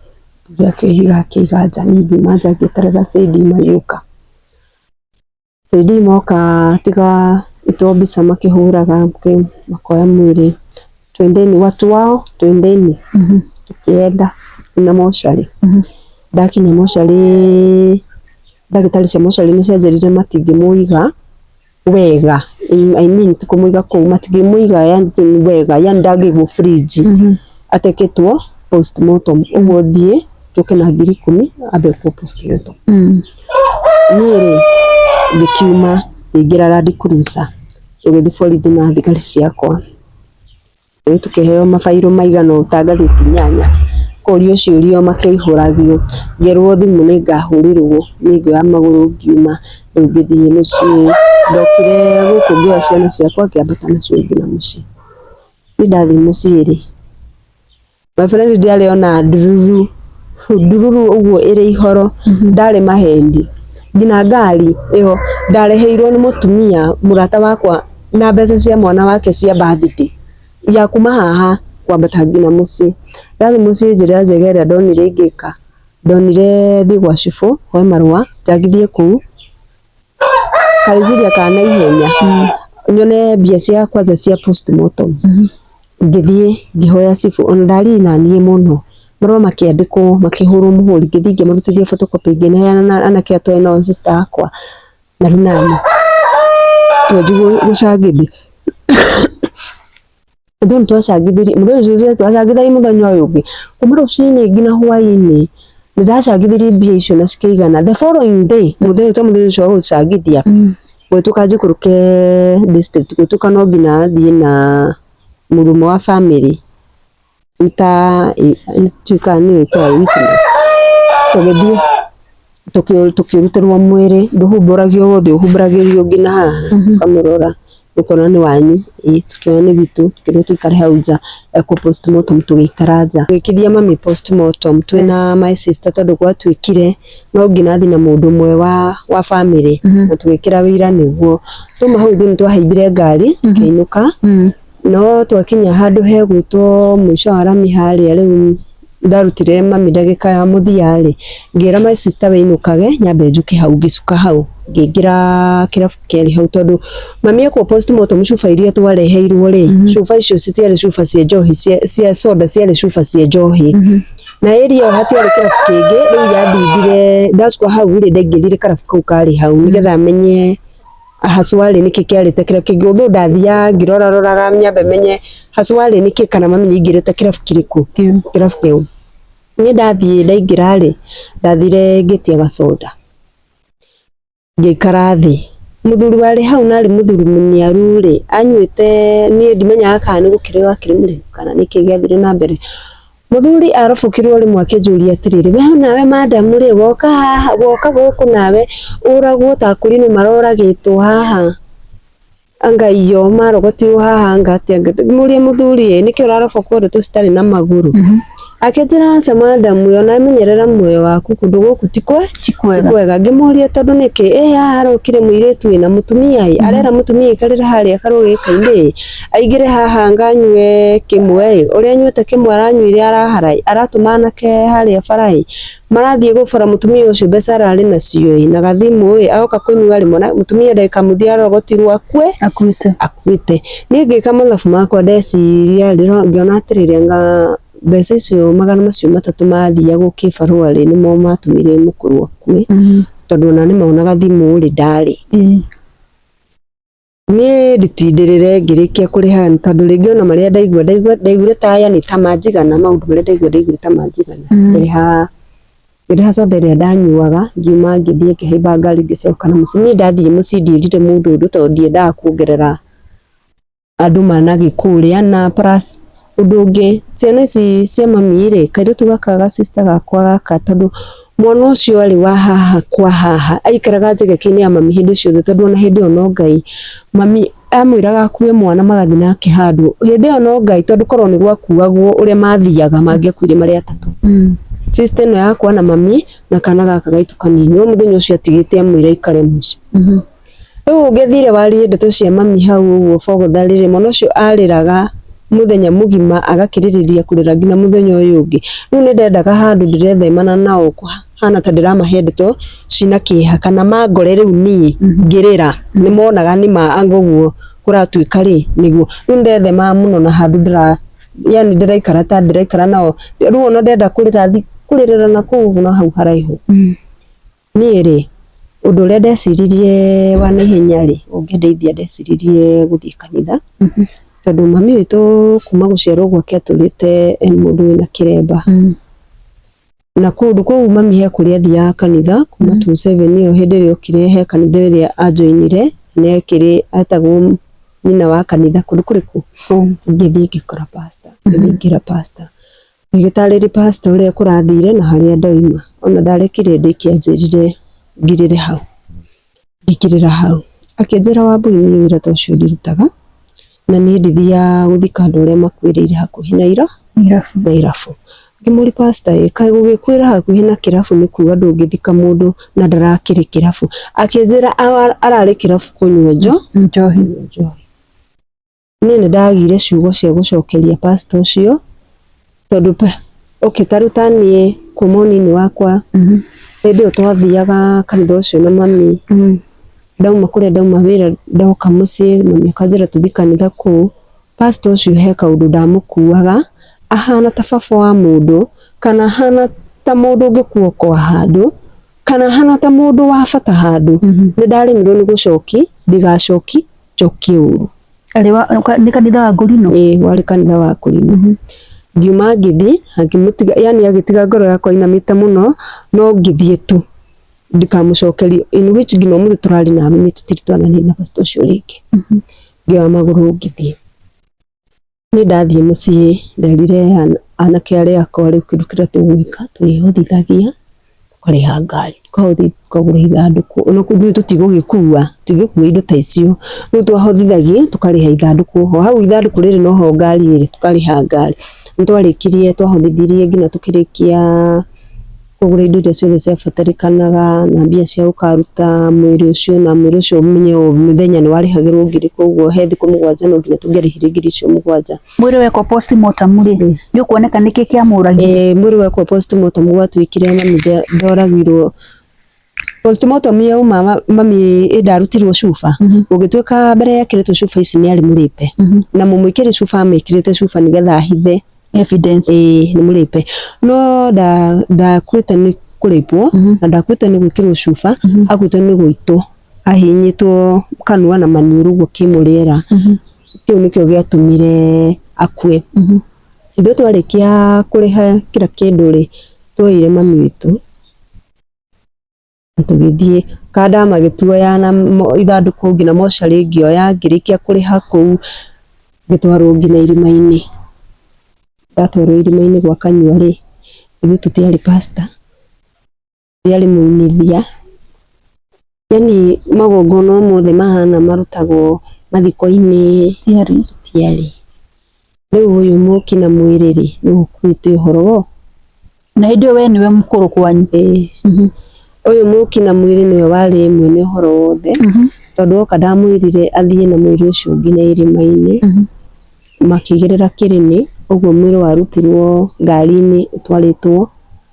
Mũthuri akĩiga akĩiga nja niĩ ngiuma nja ngĩeterera Said magĩũka. CID moka tiga to mbica makĩhũraga makoya mwĩrĩ, twendeni watu wao twendeni, tũkĩenda na mocarĩ. Ndakinya mocarĩ ndagĩtarĩ cia mocarĩ nĩ cianjĩrire matingĩmũiga wega, I mean ti kũmũiga kũu, matingĩmũiga wega yani ndangĩigwo fridge atekĩtwo postmortem, ũguo thiĩ tũke na 10,000 ambe ekwo postmortem. Niĩ rĩ ngĩkiuma ngĩingĩra Land Cruiser tũgĩthiĩ borithi na thigari ciakwa, rĩu tũkĩheo mabairũ maigana ũũ ta ngathĩti inyanya, kũrio ciũria makĩihũragio, ngĩrwo thimũ nĩ ngahũrĩrwo, niĩ ngĩoya magũrũ ngiuma, rĩu ngĩthiĩ mũciĩ, ndokire gũkũ ngĩoya ciana ciakwa ngĩambata nacio nginya mũciĩ. Niĩ ndathiĩ mũciĩ rĩ, my friend ndiarĩ ona ndururu, ndururu ũguo ĩrĩ ihoro, ndarĩ maheni, nginya ngari ĩyo ndareheirwo nĩ mũtumia mũrata wakwa na mbeca cia mwana wake cia birthday ya kuma haha kwambata nginya mũciĩ. Ndathiĩ mũciĩ njĩra njega ĩrĩa ndonire ingĩka, ndonire thiĩ gwa cibũ hoe marũa njangithie kũu karĩciria ka naihenya nyone mbia cia kwanja cia postmortem. Ngĩthiĩ ngĩhoya cibũ ona ndarire naniĩ mũno, marũa makĩandĩkwo makĩhũrwo mũhũri, ngĩthiĩ ngĩmarutithia photocopy ngĩneana na anake aya twarĩ nao sister akwa na rĩu nani twanjia gũcangithia. Ithuĩ nĩ twacangithirie mũthenya ũcio twacangithagia mũthenya ũyũ ũngĩ kuma rũcinĩ nginya hwainĩ nĩ ndacangithirie mbia icio na cikĩigana. The following day mũthenya to mũthenya ũcio wa gũcangithia gwĩtũka njikũrũke district gwĩtũka no nginya thiĩ na mũndũ ũmwe wa family ta ndiũĩ kana nĩyo ĩtagwo witness. Tũgĩthiĩ tũkĩrutĩrwo mwĩrĩ ndũhumbũragio wothe ũhumbũragĩrio nginya haha ũkamũrora ũkona nĩ wanyu, ĩĩ tũkĩona nĩ witũ tũkĩrwo tũikare hau nja ekwo postmortem tũgĩikara nja. Tũgĩkithia mami postmortem twĩna my sister tondũ gwatuĩkire no nginya athiĩ na mũndũ ũmwe wa family na tũgĩkĩra wĩira nĩguo. Twauma hau ithuĩ nĩ twahaimbire ngari tũkĩinũka no twakinya handũ hegwĩtwo mũico wa rami harĩa rĩu ndarutire mami ndagĩka ya mũthia rĩ, ngĩra my sister we inũkage nyambe njũke hau ngĩcuka hau ngĩingĩra kĩrabu kĩarĩ hau tondũ mami ekwo postmortem cuba iria twareheirwo rĩ, cuba icio citiarĩ cuba cia njohi cia soda ciarĩ cuba cia njohi. Na area ĩyo hatiarĩ kĩrabu kĩngĩ rĩu yandindire ndacuka hau rĩ ndaingĩrire karabu kau karĩ hau nĩgetha menye haswarĩ nĩkĩ kĩarĩte kĩrabu kĩngĩ although ndathiaga ngĩroraroraga nyambe menye haswarĩ nĩkĩ kana mami nĩaingĩrĩte kĩrabu kĩrĩkũ kĩrabu kĩu. Niĩ ndathiĩ ndaingĩra rĩ ndathire ngĩtia gacoda ngĩikara thĩ. Mũthuri warĩ hau na arĩ mũthuri mũniaru rĩ anyuĩte niĩ ndimenyaga kana nĩ gũkĩrĩo akĩrĩ mũrĩu kana nĩkĩ gĩathire na mbere. Mũthuri arobokirwo rĩmwe akĩnjũria atĩrĩrĩ, we nawe madam rĩ woka haha woka gũkũ nawe ũragwo ta kũrinũ maroragĩtwo haha anga iyo marogotirwo haha anga atĩa. Ngĩmũria mũthuri ĩ nĩkĩ ũrarobokwo ndeto citarĩ na magũrũ. Akĩnjĩra aca madam we ona menyerera muoyo waku kũndũ gũkũ ti kwega. Ngĩmũria tondũ nĩkĩ, ĩ haha harokire mũirĩtu wĩna mũtumia ĩ arera mũtumia aikarĩre harĩa karũgĩka-inĩ ĩ aingĩre haha anga anyue kĩmwe ĩ ũrĩa anyuĩte kĩmwe aranyuire arahara ĩ aratũma anake harĩa bara ĩ marathiĩ gũbora mũtumia ũcio mbeca ararĩ nacio ĩ na gathimũ ĩ agoka kũnyua rĩ mũtumia ndagĩka mũthia arogotirwo akue akuĩte. Niĩ ngĩka mathabu makwa ndeciria ngĩona atĩrĩrĩ anga mbeca icio 300 mathiagwo kĩbarũa rĩ nĩmo matũmire mũkũrũ akue tondũ ona nĩma ona gathimũ rĩ ndarĩ. Niĩ nditindĩrĩre ngĩrĩkia kũrĩha tondũ rĩngĩ ona marĩa ndaigua ndaiguire ta aya nĩ ta manjigana maũndũ marĩa ndaigua ndaiguire ta manjigana. Ngĩrĩha soda ĩrĩa ndanyuaga ngiuma ngĩthiĩ ngĩhaimba ngari ngĩcoka na mũciĩ. Niĩ ndathiĩ mũciĩ ndierire mũndũ ũndũ tondũ ndiendaga kuongerera andũ managĩ kũrĩa na plus ũndũ ũngĩ ciana ici cia mami rĩ kairĩtu gaka ga sister gakwa gaka tondũ mwana ũcio arĩ wa haha kwa haha aikaraga njegeke-inĩ ya mami hĩndĩ ciothe tondũ ona hĩndĩ ĩyo no Ngai mami amwĩraga akue mwana magathiĩ nake handũ hĩndĩ ĩyo no Ngai tondũ korwo nĩ gwakuagwo ũrĩa mathiaga mangĩakuire marĩ atatũ. Sister ĩno yakwa na mami na kana gaka gaitũ kanini no mũthenya ũcio atigĩte amwĩra aikare mũciĩ. Rĩu ũngĩathire warie ndeto cia mami hau ũguo bogotha rĩrĩ mwana ũcio arĩraga Mũthenya mũgima agakĩrĩrĩria kũrĩra nginya mũthenya ũyũ ũngĩ. Rĩu nĩ ndendaga handũ ndĩrethemana nao kũhana ta ndĩramahe ndeto cina kĩeha kana mangore rĩu niĩ ngĩrĩra nĩ monaga nĩ ma anga ũguo kũratuĩka rĩ nĩguo. Rĩu nĩ ndethemaga mũno na handũ ndĩra yani ndĩraikara ta ndĩraikara nao. Rĩu ona ndenda kũrĩra thiĩ kũrĩrĩra nakũu na hau haraihu. Niĩ rĩ, ũndũ ũrĩa ndeciririe wa naihenya rĩ, ũngĩndeithia ndeciririe gũthiĩ kanitha, tondũ mami witũ kuma gũciarwo gwake atũrĩte e mũndũ wĩna kĩremba. Na kũndũ kũu mami he kũrĩa athiaga kanitha, kuma 27 ĩyo hĩndĩ ĩrĩa okire he kanitha ĩrĩa anjoinire, nĩ ekĩrĩ etagwo nyina wa kanitha kũndũ kũrĩkũ? Ngĩthiĩ ngĩkora pastor, ngĩthiĩ ngĩra pastor. Ngĩgĩtarĩria pastor ũrĩa kũrathire na harĩa ndoima. Ona ndarekire ndĩkie anjĩrire ngirĩre hau. Ngĩkirĩra hau. Akĩnjĩra Wambui niĩ wĩra ta ũcio ndirutaga, na niĩ ndithiaga gũthika andũ arĩa makuĩrĩire hakuhĩ na na irabu. Ngĩmũria pastor ĩ, kaĩ gũgĩkuĩra hakuhĩ na kĩrabu nĩ kuga ndũngĩthika mũndũ na ndarakĩrĩ kĩrabu? Akĩnjĩra ararĩ kĩrabu kũnyua njohi. Njohi. Niĩ nĩ ndagire ciugo cia gũcokeria pastor ũcio tondũ okay ta rĩu ta niĩ kuma ũnini wakwa hĩndĩ ĩyo twathiaga kanitha ũcio na mami, ndauma kũrĩa ndauma wĩra ndoka mũciĩ mami akanjĩra tũthiĩ kanitha kũu, pastor ũcio he kaũndũ ndamũkuaga ahana ta baba wa mũndũ kana ahana ta mũndũ ũngĩkuokoa handũ kana ahana ta mũndũ wa bata handũ, nĩ ndaremirwo nĩ gũcoki ndigacoki njokie ũru. Arĩ wa nĩ kanitha wa Ngũrinũ? Ĩĩ warĩ kanitha wa Ngũrinũ. Ngiuma ngĩthiĩ akĩmũtiga yani agĩtiga ngoro yakwa ĩinamĩte mũno no ngĩthiĩ tu ndikamũcokerie in which nginya ũmũthĩ tũrarĩ na niĩ tũtirĩ twaranĩria na pastor ũcio rĩngĩ. Ngĩoya magũrũ ngĩthiĩ. Niĩ ndathiĩ mũciĩ nderire anake arĩa akwa rĩu kĩndũ kĩrĩa tũgwĩka tũrĩhotithagia tũkarĩha ngari, tũkagũra ithandũkũ, ona ithuĩ tũtigũgĩkua, tũtigũkua indo ta icio, rĩu twahotithagia tũkarĩha ithandũkũ o hau ithandũkũ rĩrĩ noho ngari ĩrĩ, tũkarĩha ngari. Nĩ twarĩkirie twahotithirie nginya tũkĩrĩkia kũgũra indo iria ciothe ciabatarĩkanaga na mbia cia gũkaruta mwĩrĩ ũcio, na mwĩrĩ ũcio ũmenye o mũthenya nĩ warĩhagĩrwo ngiri, koguo he thikũ 7 no nginya tũngĩarĩhire ngiri icio 7. Mwĩrĩ wekwo postmortem rĩ, nĩ ũkuoneka nĩkĩ kĩamũragire? Ĩĩ mwĩrĩ wekwo postmortem gwatuĩkire mami ndoragirwo. Postmortem yauma mami ĩ ndarutirwo cuba, gũgĩtuĩka mbere yekĩrĩtwo cuba ici nĩ arĩ mũrĩpe, na mũmwĩkĩri cuba amĩkĩrĩte cuba nĩgetha ahithe evidence. Ĩĩ nĩ mũrĩpe, no ndakuĩte nĩ kũrĩpwo na ndakuĩte nĩ gwĩkĩrwo cuba, akuĩte nĩ gũitwo, ahihinyĩtwo kanua na maniũrũ ũguo kĩmũrĩera, kĩu nĩkĩo gĩatũmire akue. Ithuĩ twarĩkia kũrĩha kila kĩndũ rĩ, twoire mami witũ na tũgĩthiĩ kanda magĩtuoya na ithandũkũ nginya mocarĩ ngĩoya ngĩrĩkia kũrĩha kũu ngĩtwarwo nginya irima-inĩ. Ndatwarwo irima-inĩ gwa Kanyua rĩ, ithuĩ tũtiarĩ pastor, tũtiarĩ mũinithia, yani magongona mothe mahana marutagwo mathiko-inĩ tũtiarĩ. Rĩu ũyũ mũki na mwĩrĩ rĩ, nĩwe ũkuĩte ũhoro wo Na hĩndĩ ĩyo we nĩwe mũkũrũ kwanyu? Ĩĩ. Ũyũ mũki na mwĩrĩ nĩwe warĩ mwene ũhoro wothe, tondũ oka ndamwĩrire athiĩ na mwĩrĩ ũcio nginya irĩma-inĩ, makĩgerera kĩrĩmĩ, ũguo mwĩrĩ warutirwo ngari-inĩ ũtwarĩtwo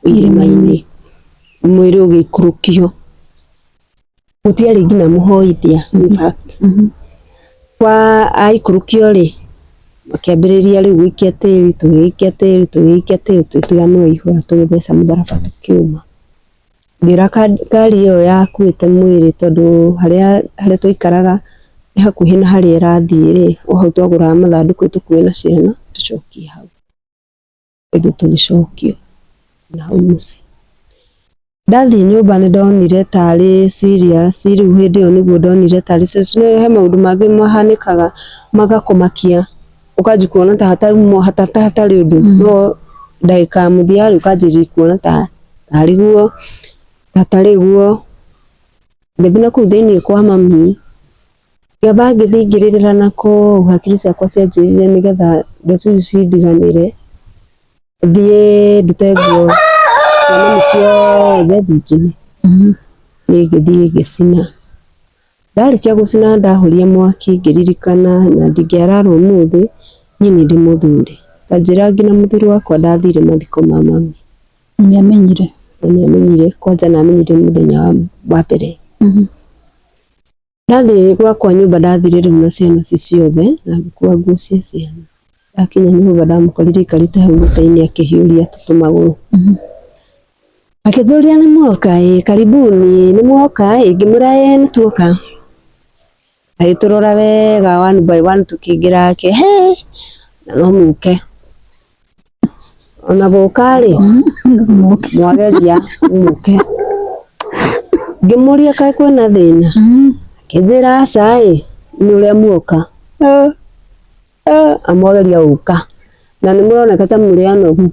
irĩma-inĩ, mwĩrĩ ũgĩikũrũkio. Gũtiarĩ nginya mũhoithia in fact. Kwa aikũrũkio rĩ, makĩambĩrĩria rĩu gũikia tĩri, tũgĩikia tĩri, tũgĩikia tĩri, tũgĩtiga nĩ waihũra tũgĩtheca mũtharaba tũkiuma. Ngĩra ngari ĩyo yakuĩte mwĩrĩ tondũ harĩa twaikaraga nĩ hakuhĩ na harĩa ĩrathiĩ rĩ, o hau twagũraga mathandũkũ tũkue na ciana tũcokie hau. Ithuĩ tũgĩcokio na hau mũciĩ. Ndathiĩ nyũmba nĩ ndonire tarĩ serious, rĩu hĩndĩ ĩyo nĩguo ndonire tarĩ serious. Nĩ he maũndũ mangĩ mahanĩkaga magakũmakia, ũkanjia kuona ta hatarĩ ũndũ, no ndagĩka ya mũthia rĩ, ũkanjĩrĩria kuona ta tarĩ guo, hatarĩ guo. Ngĩthiĩ na kũu thĩiniĩ kwa mami, ngĩamba ngĩthiĩ ngĩrĩrĩra na kũu hakiri ciakwa cianjĩrire nĩgetha mbeca ici cindiganĩre, thiĩ ndute nguo cia mami ciothe thiĩ njine. Niĩ ngĩthiĩ ngĩcina. Ndarĩkia gũcina ndahoria mwaki ngĩririkana na ndingĩarara ũmũthĩ, Niĩ nĩ ndĩ mũthuri. Ta njĩra nginya mũthuri wakwa ndathire mathiko ma mami. Nĩ amenyire. Na nĩ amenyire, kwanja na amenyire mũthenya wa mbere. Ndathiĩ gwakwa nyũmba ndathire rĩu na ciana ci ciothe na ngĩkua nguo cia ciana. Ndakinya nyũmba ndamũkorire aikarĩte hau gĩtĩ-inĩ akĩhiũria tũmagũrũ. Akĩnjũria nĩ mwoka ĩ, karibuni nĩ mwoka ĩ, ngĩmwĩra ĩ nĩ tuoka. Agĩtũrora wega one by one tũkĩingĩra ake, he na no mũke. Ona gũka rĩ, mwageria mũke. Ngĩmũria kaĩ kwĩna thĩna, akĩnjĩra aca ĩ, nĩ ũrĩa muoka. Amwageria gũka na nĩ mũroneka ta mũrĩ anogu.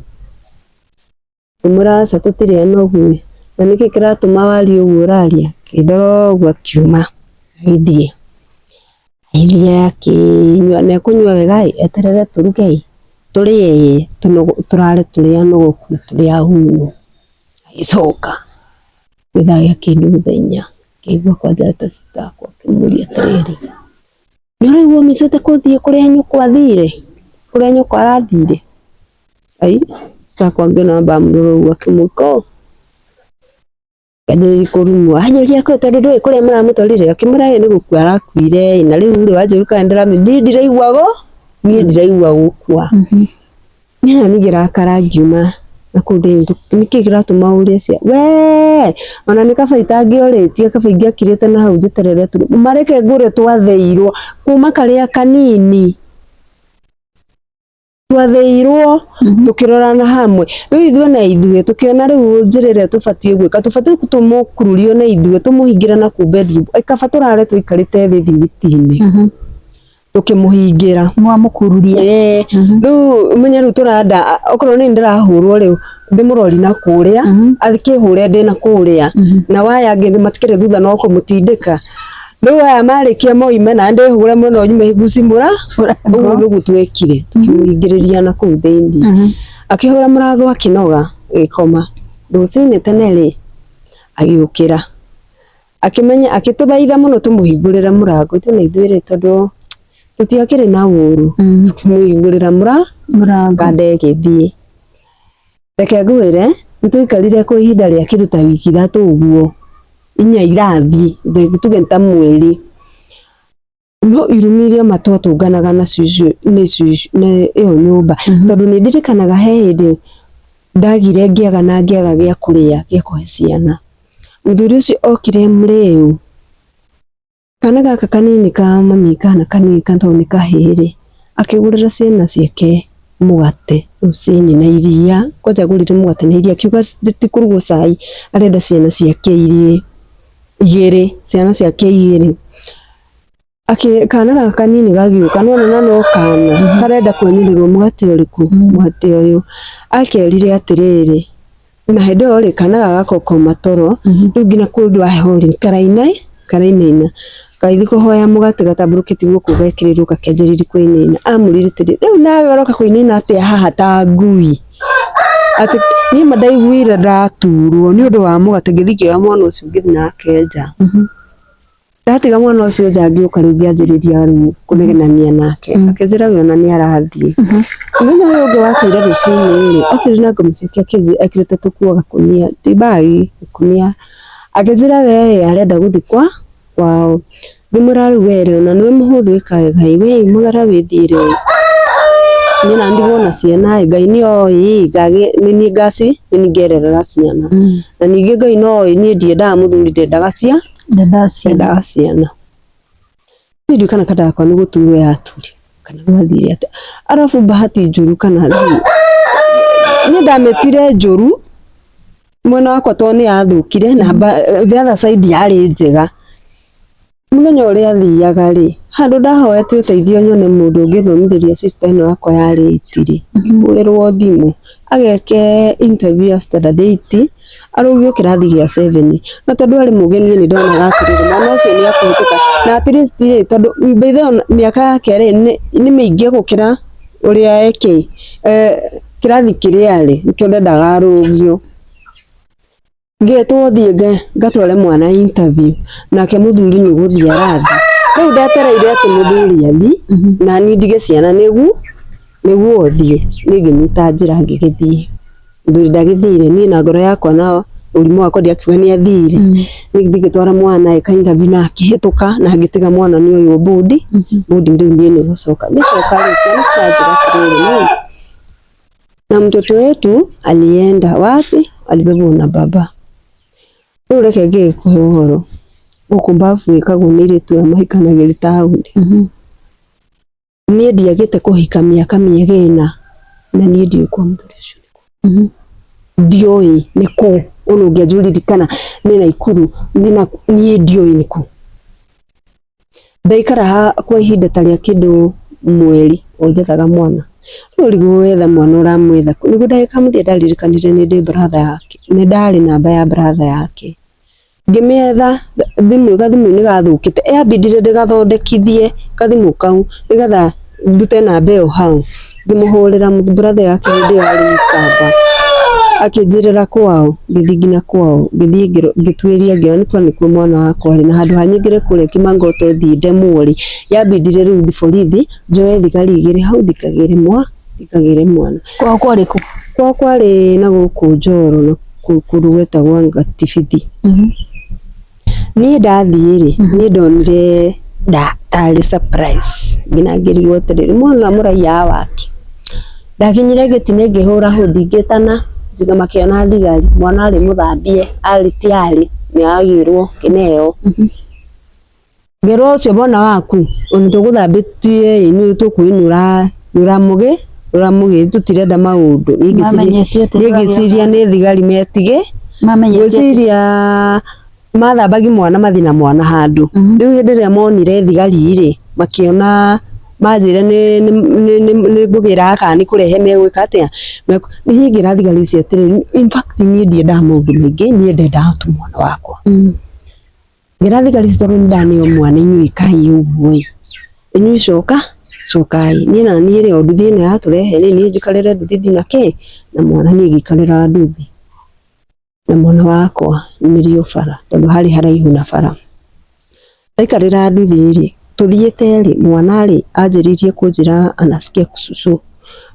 Ngĩmwĩra aca tũtirĩ anogu ĩ, na nĩkĩ kĩratũma warie ũguo ũraria? Akĩndora ũguo akiuma agĩthiĩ. Agĩthiĩ akĩnyua na ekũnyua wega ĩ, eterere tũruge ĩ, tũrĩe ĩ, tũrare tũrĩ anogoku na tũrĩ ahũnu. Agĩcoka gĩthaa gĩa kĩndũ thaa inya ngĩigua kwanja eta sister yakwa akĩmũria atĩrĩrĩ, nĩ ũraigua ũmicĩte gũthiĩ kũrĩa nyũkwa athire? Kũrĩa nyũkwa arathire? Ai, sister yakwa ngĩona amba amũrora ũguo akĩmwĩka ũũ, akĩanjĩrĩria kũrumwo, anjũria kĩ tondũ ndũĩ kũrĩa maramũtwarire, akĩmwĩra ĩ nĩ gũkua arakuire ĩ, na rĩu rĩ wanjĩra kana nĩndĩramenya, niĩ ndiraigua niĩ ndiraigua gũkua. Niĩ ona niĩ ngĩrakara ngiuma nakũu thĩinĩ, nĩkĩ kĩratũma ũrie wee ona nĩ kaba itangĩorĩtie kaba ingĩakirĩte na hau njeterere mareke ngũre twathĩirwo kuma karĩa kanini. Twathĩirwo tukĩrorana hamwe rĩu ithuĩ na ithuĩ tukiona rĩu njĩra ĩrĩa tũbatiĩ gwĩka tũbatiĩ tũmũkururie na ithuĩ tũmũhingĩre na kũu bedroom kaba tũrare tũikarĩte thĩ thimiti-inĩ tũkĩmũhingĩra. Mwamũkururia. Ĩĩ rĩu ũmenye rĩu tũranda okorwo nĩ niĩ ndĩrahũrwo rĩu ndĩmũrori na kũrĩa akĩhũre ndĩ na kũrĩa na waya angĩ matikĩrĩ thutha no kũmũtindĩka. Rĩu aya marĩkia moime na ndĩhũre mũno nyume nguci mũra ũguo nĩguo twekire tũkĩmũhingĩrĩria na kũu thĩinĩ. Akĩhũra mũrango akĩnoga agĩkoma. Rũcinĩ tene rĩ agĩũkĩra akĩmenya agĩtũthaitha mũno tũmũhingũrĩre mũrango ithuĩ na ithuĩ rĩ tondũ tũtiakĩrĩ na ũru tũkĩmũhingũrĩra Mũrango. kanda ĩgĩthiĩ. Reke ngwĩre nĩ twaikarire kwa ihinda rĩa kĩndũ ta wiki ithatũ ũguo, inya irathiĩ, tuge ta mweri, no irumi iria ma twatũnganaga nacio icio nĩ ĩyo nyũmba, tondũ nĩ ndirikanaga he hĩndĩ ndagire ngĩaga na ngĩaga gĩa kũrĩa gĩa kũhe ciana. Mũthuri ũcio okire mũrĩu. Kana gaka kanini ka mami kana kanini tondũ nĩ kahĩĩ rĩ, akĩgũrĩra ciana ciake mũgate rũcinĩ na iria, kwanja agũrire mũgate na iria akiuga ti kũrugwo cai arenda ciana ciake irie igĩrĩ, ciana ciake igĩrĩ. Kana gaka kanini gagĩũka nĩ wona no kana karenda kwenyũrĩrwo mũgate ũrĩkũ? Mũgate ũyũ. Akerire atĩrĩrĩ, na hĩndĩ ĩyo rĩ kana gaka gakokoma toro rĩu nginya kũndũ heho rĩ karaina karainaina gagĩthiĩ kũhoya mũgate gatambũrũkĩtie guoko gekĩrĩrwo gakĩanjĩrĩria kũinaina. Amũrire atĩrĩ, rĩu nawe ũroka kũinaina atĩa haha ta ngui? Atĩ niĩ ma ndaiguire ndaturwo nĩ ũndũ wa mũgate ngĩthiĩ ngĩoya mwana ũcio ngĩthiĩ nake nja. Ndatiga mwana ũcio nja ngĩũka rĩu ngĩanjĩrĩria rĩu kũnegenania nake. Akĩnjĩra we ona nĩ arathiĩ. Mũthenya ũyũ ũngĩ wakĩire rũcinĩ rĩ, okire na ngoma ciake ekĩrĩte tũkuo gakũnia, ti bag, gakũnia. Akĩnjĩra we ĩ arenda gũthiĩ kwao. Ngĩmwĩra rĩu we rĩ ona nĩwe mũhũthũ ĩka wega ĩ, we umagara wĩthiĩre ĩ. Niĩ ona ndigwo na ciana ĩ, Ngai nĩ oĩ nĩ niĩ nĩ niĩ ngererera ciana. Na ningĩ Ngai no oĩ niĩ ndiendaga mũthuri ndendaga ciana. Ndendaga ciana. Niĩ ndiũĩ kana kanda yakwa nĩ gũturwo yaturire kana gwathire atĩa. Arabu bahati njũru kana rĩu niĩ ndamĩtire njũru mwena wakwa tondũ nĩ yathũkire na the other side yarĩ njega. Mũthenya ũrĩa athiaga rĩ, handũ ndahoete ũteithio nyone mũndũ ũngĩthomithĩria sister ĩno yakwa yarĩ eight rĩ, ngĩhũrĩrwo thimũ ageke interview ya standard eight arũgio kĩrathi gĩa seven. Na tondũ arĩ mũgĩ niĩ nĩ ndonaga atĩrĩrĩ mwana ũcio nĩ ekũhĩtũka na at least rĩ tondũ by the way mĩaka yake rĩ nĩ mĩingĩ gũkĩra ũrĩa eke kĩrathi kĩrĩa arĩ nĩkĩo ndendaga arũgio. Ngetwo thiĩ ngatware mwana interview nake mũthuri nĩ gũthiĩ arathiĩ. Rĩu ndetereire atĩ mũthuri athiĩ na niĩ ndige ciana nĩguo. Nĩguo ũthiĩ, niĩ ngĩnyita njĩra ngĩgĩthiĩ. Mũthuri ndagĩthire, niĩ na ngoro yakwa na ũrimũ wakwa ndiakiuga nĩ athire. Niĩ ngĩthiĩ ngĩtwara mwana ĩ kaingabi na akĩhĩtũka na ngĩtiga mwana nĩ ũyũ bondi, bondi rĩu niĩ nĩ gũcoka. Ngĩcoka rĩ, ciana ciranjĩra atĩrĩrĩ, mami, na mtoto wetu alienda wapi? Alibebwa na baba. Rĩu reke ngĩgĩkũhe ũhoro, gũkũ mbabu ĩkagwo nĩ airĩtu aya mahikanagĩria taũni. Niĩ ndiagĩte kũhika mĩaka mĩega ĩna na niĩ ndiũĩ kwa mũthuri ũcio nĩkũ. Ndioĩ nĩkũ, ona ũngĩanjũririe kana nĩ Naikuru nĩ na niĩ ndioĩ nĩkũ. Ndaikara haha kwa ihinda ta rĩa kĩndũ mweri o njethaga mwana. Rĩu ũrigwo wetha mwana ũramwetha kũ? Nĩguo ndagĩka mũthia ndaririkanire nĩ ndĩ brother yake, nĩ ndarĩ namba ya brother yake. Ngĩmĩetha thimũ gathimũ nĩ gathũkĩte, yambindire ndĩgathondekithie gathimũ kau nĩgetha ndute namba ĩyo hau, ngĩmũhũrĩra brother yake hĩndĩ ĩyo arĩ Ikamba, akĩnjĩrĩra kwao, ngĩthiĩ nginya kwao, ngĩthiĩ ngĩtuĩria ngĩona nĩkuo mwana wakwa arĩ, na handũ ha nyingĩre kũrĩa Kĩmangoto thiĩ ndemwo rĩ, yambindire rĩu thiĩ borithi njoe thigari igĩrĩ hau thiĩ ngagĩre mwana. Kwao kwarĩ kũ? Kwao kwarĩ na gũkũ Njoro na kũndũ gwetagwo Ngatibithi. Niĩ ndathiĩ rĩ, niĩ ndonire tarĩ surprise nginya ngĩrigwo atĩrĩrĩ, mwana mũraiya wake. Ndakinyire gĩtina ngĩhũra hũndi ngĩtana makĩona thigari, mwana arĩ mũthambie, arĩ tayari nĩ agĩrwo kĩneo. Ngĩrwo ũcio mwana waku ona tũgũthambĩtie ĩ nĩ tũkuĩ nĩ ũramũgĩ tũtirenda maũndũ. Niĩ ngĩciria nĩ thigari metige, ngwĩciria mathambagi mwana mathiĩ na mwana handũ. Rĩu hĩndĩ ĩrĩa monire thigari rĩ, makĩona manjĩra nĩ ngũgĩra kana nĩ kũrehe megwĩka atĩa. Niĩ ngĩra thigari icio atĩrĩrĩ, in fact niĩ ndiendaga maũndũ maingĩ, niĩ ndendaga tu mwana wakwa. Ngĩra thigari ici tondũ nĩ ndaneo mwana inyuĩ ĩkai ũguo ĩ, inyuĩ coka cokai, niĩ na niĩ rĩ o nduthi ĩno yatũrehe rĩ, niĩ njikarĩre nduthi thiĩ na kĩ na mwana, niĩ ngĩikarĩra nduthi na mwana wakwa nyumĩrio bara tondũ harĩ haraihu na bara. Ndaikarĩra nduthi rĩ, tũthiĩte rĩ, mwana rĩ anjĩrĩirie kũnjĩra anasikia cucu,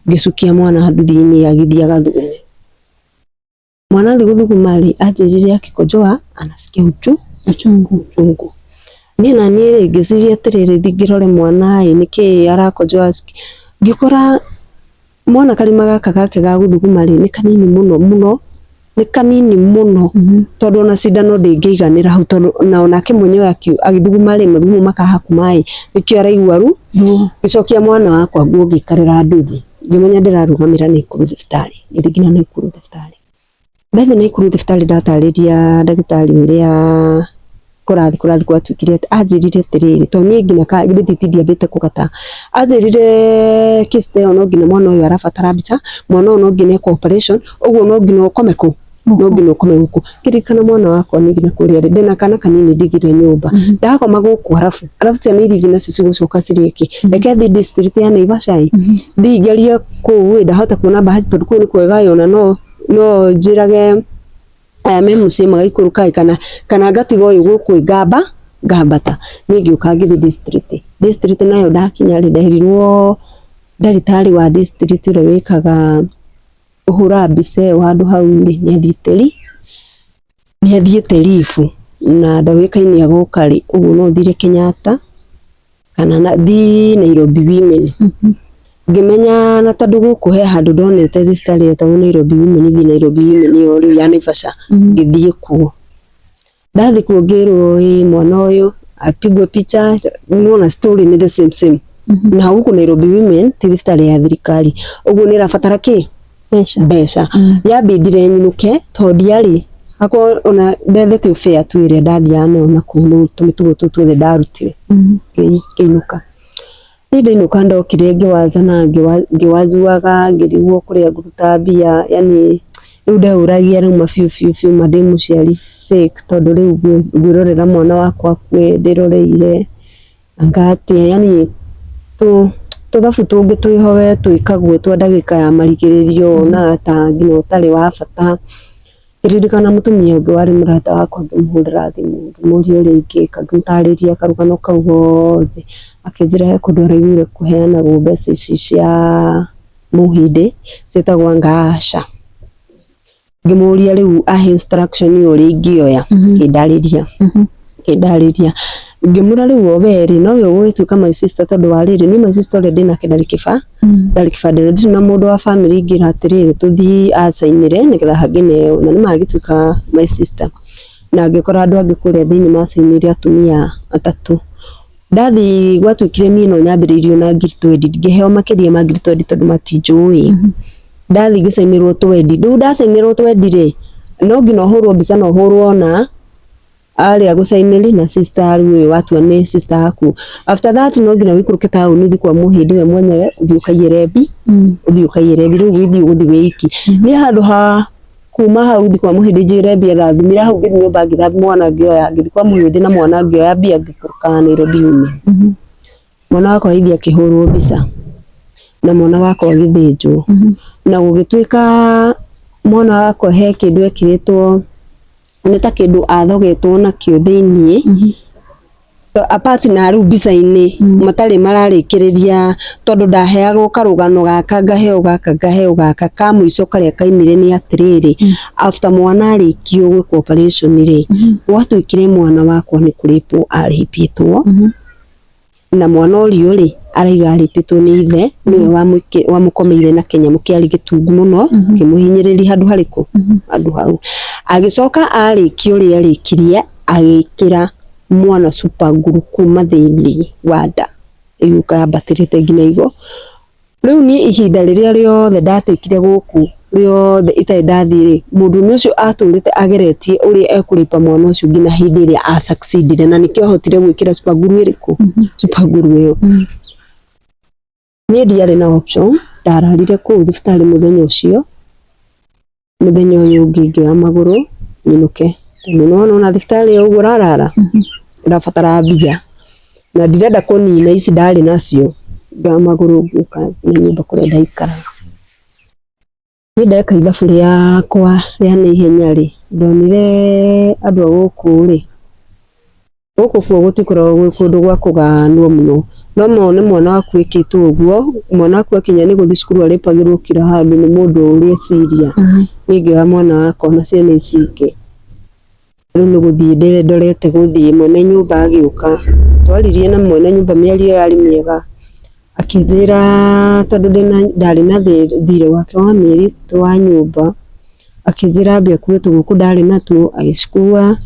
ngĩcukia mwana nduthi-inĩ agĩthiĩ agathugume. Mwana athiĩ gũthuguma rĩ, anjĩrire akĩkojoa anasikia uchungu uchungu. Niĩ na niĩ rĩ ngĩciria atĩrĩrĩ thiĩ ngĩrore mwana ĩ nĩkĩ arakojoa ngĩkora mwana karima gaka gake ga gũthuguma rĩ nĩ kanini mũno mũno, nĩ kanini mũno tondũ ona cindano ndĩngĩiganĩra hau tondũ na onake mwenyewe agĩthuguma rĩ mathugumo makaha kuma ĩ nĩkĩo araigua ruo. Ngĩcokia mwana wakwa nguo ngĩikarĩra nduthi. Ngĩmenya ndĩrarũgamĩra Naikuru thibitarĩ, ngĩthiĩ nginya Naikuru thibitarĩ. Ndathiĩ Naikuru thibitarĩ ndatarĩria ndagĩtarĩ ũrĩa kũrathiĩ kũrathiĩ gwatuĩkire atĩ, anjĩrire atĩrĩrĩ, tondũ niĩ nginya rĩthiti ndiambĩte kũgata, anjĩrire case ta ĩyo no nginya mwana ũyũ arabatara mbica, mwana ũyũ no nginya ekwo operation, ũguo no nginya ũkome kũ? No nginya ũkome gũkũ. Ngĩririkana mwana wakwa niĩ nginya kũrĩa rĩ, ndĩna kana kanini ndigire nyũmba, ndakoma gũkũ arabu, arabu ciana iria ingĩ nacio cigũcoka cirĩe kĩ? Reke thiĩ district ya Naivasha ĩ, thiĩ ngerie kũu ĩ, ndahota kuona bahati tondũ kũu nĩ kwega ĩ, ona no njĩrage aya me mũciĩ magaikũrũka ĩ, kana ngatiga ũyũ gũkũ ĩ, ngamba ngambata. Niĩ ngĩũka ngĩthiĩ district, district nayo ndakinya rĩ, nderirwo ndagĩtarĩ wa district ũrĩa wĩkaga kũhũra mbica ĩyo handũ hau rĩ, nĩ athiĩte leave na ndũĩkaine agoka rĩ, ũguo no thire Kenyatta kana thiĩ Nairobi Women. Ngĩmenya na tondũ gũkũ he handũ ndonete thibitarĩ yetagwo Nairobi Women, thiĩ Nairobi Women ĩyo rĩu ya Naivasha, ngĩthiĩ kuo. Ndathiĩ kuo ngĩrwo ĩ mwana ũyũ apigwe picha, nĩwona story nĩ the same same. Na gũkũ Nairobi Women ti thibitarĩ ya thirikari, ũguo nĩ ĩrabatara kĩ? Mbeca. Yambindire nyinũke tondũ ndiarĩ hakwa ona ndethete fare tu ĩrĩa ndathiaga nayo nakũu rĩu tũmĩtugo tũu tuothe ndarutire ngĩinũka. Niĩ ndainũka ndokire ngĩwaza na ngĩwazuaga ngĩrigwo kũrĩa ngũruta mbia yani rĩu ndeũragia rĩu ma biũ biũ biũ ma ndĩ mũciari fake tondũ rĩu ngwĩrorera mwana wakwa akue ndĩroreire anga atĩa yani tũthabu tũngĩ twĩho we twĩkagwo twa ndagĩka ya marigĩrĩrio wonaga ta nginya ũtarĩ wa bata. Ngĩririkana mũtumia ũngĩ warĩ mũrata wakwa ngĩmũhũrĩra thimũ ngĩmũria ũrĩa ingĩka ngĩmũtarĩria karũgano kau gothe akĩnjĩra he kũndũ araiguire kũheanagwo mbeca ici cia Mũhĩndĩ ciĩtagwo anga Asha. Ngĩmũria rĩu ahe instruction ũrĩa ingĩoya, akĩndarĩria akĩndarĩria. Ngĩmwĩra rĩu o we rĩ, nowe ũgũgĩtuĩka my sister tondũ wa rĩrĩ, niĩ my sister ũrĩa ndĩnake ndarĩ kĩba, ndarĩ kĩbandĩ na ndirĩ na mũndũ wa family ingĩra atĩrĩrĩ tũthiĩ acainĩre nĩgetha hangĩneo, na nĩma agĩtuĩka my sister. Na ngĩkora andũ angĩ kũrĩa thĩinĩ macainĩire atumia atatũ. Ndathiĩ gwatuĩkire niĩ no nyambĩrĩirio na ngiri twendi, ngĩheo makĩria ma ngiri twendi tondũ matinjũĩ. Ndathiĩ ngĩcainĩrwo twendi, rĩu ndacainĩrwo twendi rĩ, no nginya ũhũrwo mbica na ũhũrwo na arĩa gũcainĩri na sister rĩu ũyũ watua nĩ sister yaku. After that no nginya ũikũrũke taũni ũthiĩ kwa mũhĩndĩ we mwenyewe ũthiĩ ũkaiyĩre mbi, ũthiĩ ũkaiyĩre mbi, rĩu ũgĩthiĩ ũgũthiĩ wĩ iki. Niĩ handũ ha kuma hau thiĩ kwa mũhĩndĩ njĩre mbia ndathimire hau ngĩthiĩ nyũmba ngĩthambia mwana ngĩoya ngĩthiĩ kwa mũhĩndĩ na mwana ngĩoya mbia ngĩikũrũka Nairobi Women. Mwana wakwa agĩthiĩ akĩhũrwo mbica na mwana wakwa agĩthĩnjwo na gũgĩtuĩka mwana wakwa he kĩndũ ekĩrĩtwo nĩ ta kĩndũ athogetwo nakĩo thĩiniĩ apart na rĩu mbica-inĩ matarĩ mararĩkĩrĩria tondũ ndaheagwo karũgano gaka ngaheo gaka ngaheo gaka ka mũico karĩa kaimire nĩ atĩrĩrĩ, after mwana arĩkio gwĩkwo operation rĩ, gwatuĩkire mwana wakwa nĩ kũrĩpwo arĩpĩtwo na mwana ũrĩa rĩ araiga arĩpĩtwo nĩ ithe nĩwe wamũkomeire na kĩnyamũ kĩarĩ gĩtungu mũno kĩmũhinyĩrĩria handũ harĩkũ handũ hau. Agĩcoka arĩkia ũrĩa arĩkirie agĩkĩra mwana super glue kuma thĩinĩ wa nda ĩgĩũka yambatĩrĩte nginya igũrũ. Rĩu niĩ ihinda rĩrĩa rĩothe ndatikire gũkũ rĩothe itarĩ ndathiĩ rĩ, mũndũrũme ũcio atũrĩte ageretie ũrĩa ekũrĩpa mwana ũcio nginya hĩndĩ ĩrĩa a succeed ire na nĩkĩo ahotire gwĩkĩra super glue ĩrĩkũ? Super glue ĩyo. Niĩ ndiarĩ na option, ndararire kũu thibitarĩ mũthenya ũcio, mũthenya ũyũ ũngĩ ngĩoya magũrũ nyinũke, tondũ nĩwona ona thibitarĩ ũguo ũrarara, ũrabatara mbia na ndirenda kũnina ici ndarĩ nacio, ngĩoya magũrũ ngĩũka na nyũmba kũrĩa ndaikaraga. Niĩ ndeka ithabu rĩakwa rĩa naihenya rĩ, ndonire andũ a gũkũ rĩ, gũkũ kuo gũtikoragwo gwĩ kũndũ gwa kũganwo mũno, no mone mwana waku ĩkĩtwo ũguo, mwana waku akinya nĩ gũthiĩ cukuru arĩpagĩrwo kila handũ nĩ mũndũ ũreciria, niĩ ngĩoya mwana wakwa na ciana ici ingĩ, rĩu nĩ gũthiĩ ndorete gũthiĩ, mwene nyũmba agĩũka, twaririe na mwene nyũmba mĩario yarĩ mĩega, akĩnjĩra tondũ ndarĩ na thirĩ wake wa mĩeri ĩtatũ wa nyũmba, akĩnjĩra ambe akue tũgũkũ ndarĩ natuo, agĩcikua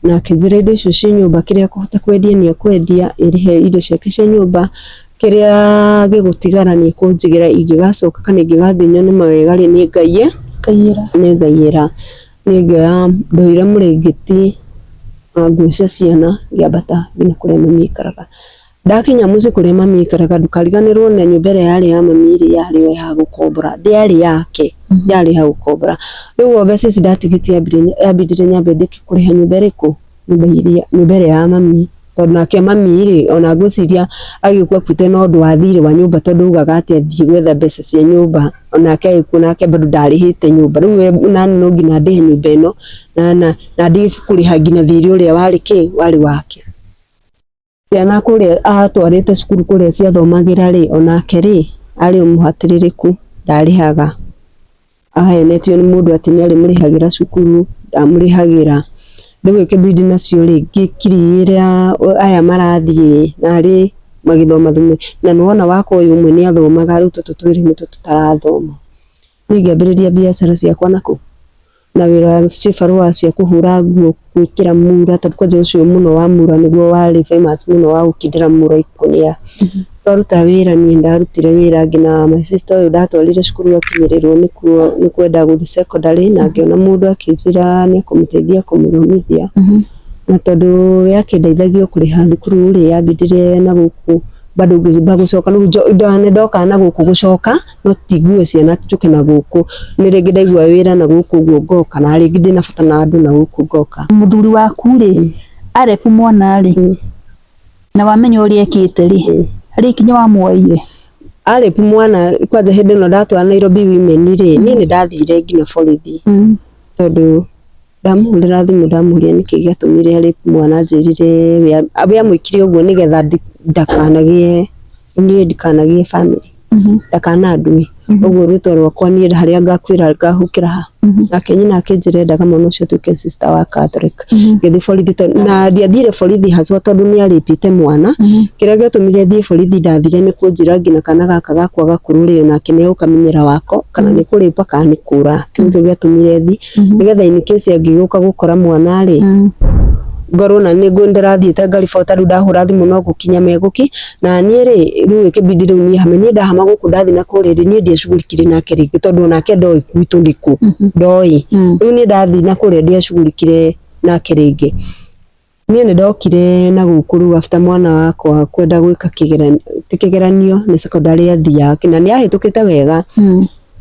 na akĩnjĩra indo icio ciĩ nyũmba kĩrĩa akũhota kwendia nĩ ekwendia ĩrĩhe indo ciake cia nyũmba, kĩrĩa gĩgũtigara nĩ ekũnjigĩra ingĩgacoka kana ingĩgathiĩ nyone mawega rĩ nĩ ngaiyĩra. Niĩ ngĩoya ndoire mũrĩngĩti na nguo cia ciana ngĩambata nginya kũrĩa mami aikaraga. Ndakinya mũciĩ kũrĩa mami aikaraga ndũkariganĩrwo na nyũmba ĩrĩa yarĩ ya mami rĩ yarĩ o ya gũkombora ndĩarĩ yake yarĩ ya gũkombora. Rĩu o mbeca ici ndatigĩtie yambindire nyambe ndĩkie kũrĩha nyũmba ĩrĩkũ? Nyũmba ĩrĩa ya mami tondũ nake mami rĩ ona ngwĩciria agĩkua akuĩte na ũndũ wa thirĩ wa nyũmba tondũ augaga atĩ athiĩ gwetha mbeca cia nyũmba onake agĩkua nake bado ndarĩhĩte nyũmba. Rĩu nani no nginya ndĩhe nyũmba ĩno na ndige kũrĩha nginya thirĩ ũrĩa warĩ kĩ? Warĩ wake. Ciana kũrĩa atwarĩte cukuru kũrĩa ciathomagĩra rĩ, onake rĩ, arĩ o mũhatĩrĩrĩku, ndarĩhaga. Ahenetio nĩ mũndũ atĩ nĩ arĩmũrĩhagĩra cukuru, ndamũrĩhagĩra. Rĩu ĩkĩbidi nacio rĩ, ngĩkirĩra aya marathiĩ narĩ magĩthoma na nĩwona wakwa ũyũ ũmwe nĩ athomaga rĩu tũtũ twĩrĩ nĩtwo tũtarathoma. Niĩ ngĩambĩrĩria biacara ciakwa nakũ? Na wĩra wa cibarũa cia kũhũra nguo, gwĩkĩra mura, tondũ kwanja ũcio mũno wa mura nĩguo warĩ famous mũno wa gũkindĩra mura ikũnia. Twaruta wĩra niĩ ndarutire wĩra nginya my sister ũyũ ndatwarire cukuru akinyĩrĩrwo nĩ kwenda gũthiĩ secondary na ngĩona mũndũ akĩnjĩra nĩ ekũmũteithia kũmũthomithia. Na tondũ we akĩndeithagia kũrĩha thukuru rĩ, yambindire na gũkũ bado ngĩamba gũcoka rĩu nĩ ndoka na gũkũ gũcoka no ti nguo ciana njũke na gũkũ, nĩ rĩngĩ ndaigua wĩra na gũkũ ũguo ngoka na rĩngĩ ndĩna bata na andũ na gũkũ ngoka. Mũthuri waku rĩ, arebu mwana rĩ, na wamenya ũrĩa ekĩte rĩ, harĩ ikinya wamuoire? Arĩpu mwana kwanja hĩndĩ ĩno ndatwara Nairobi Women rĩ, niĩ nĩ ndathire nginya borithi tondũ ndamũhũrĩra thimũ ndamũria nĩkĩ gĩatũmire arĩpu mwana anjĩrire we amwĩkire ũguo nĩgetha ndakanagĩe niĩ ndikanagĩe family. Ndakanandue ũguo rwĩtwa rwakwa niĩ harĩa ngakuĩra ngahukĩra ha. Nake nyina akĩnjĩra endaga mwana ũcio atuĩke sister wa Catholic. Ngĩthiĩ borithi na ndiathire borithi haswa tondũ nĩ arĩpĩte mwana. Kĩrĩa gĩatũmire thiĩ borithi ndathire nĩ kũnjĩra nginya kana gaka gakwa gakũrũ rĩ onake nĩ egũkamenyera wako kana nĩ kũrĩpa kana nĩ kũra. Kĩu nĩkĩo gĩatũmire thiĩ nĩgetha in case angĩgĩũka gũkora mwana rĩ ngorwo na nĩ ndĩrathiĩte ngaribota rĩu ndahũra thimũ no gũkinya megũki na niĩ rĩ rĩu ĩkĩbidi rĩu niĩ hame niĩ ndahama gũkũ ndathiĩ na kũrĩa rĩ niĩ ndiacugurikire nake rĩngĩ tondũ onake ndoĩ gwitũ nĩkũ ndoĩ rĩu niĩ ndathiĩ na kũrĩa ndiacugurikire nake rĩngĩ. Niĩ nĩ ndokire na gũkũ rĩu after mwana wakwa kwenda gwĩka kĩgeranio ti kĩgeranio nĩ secondary athiaga na nĩ ahĩtũkĩte wega.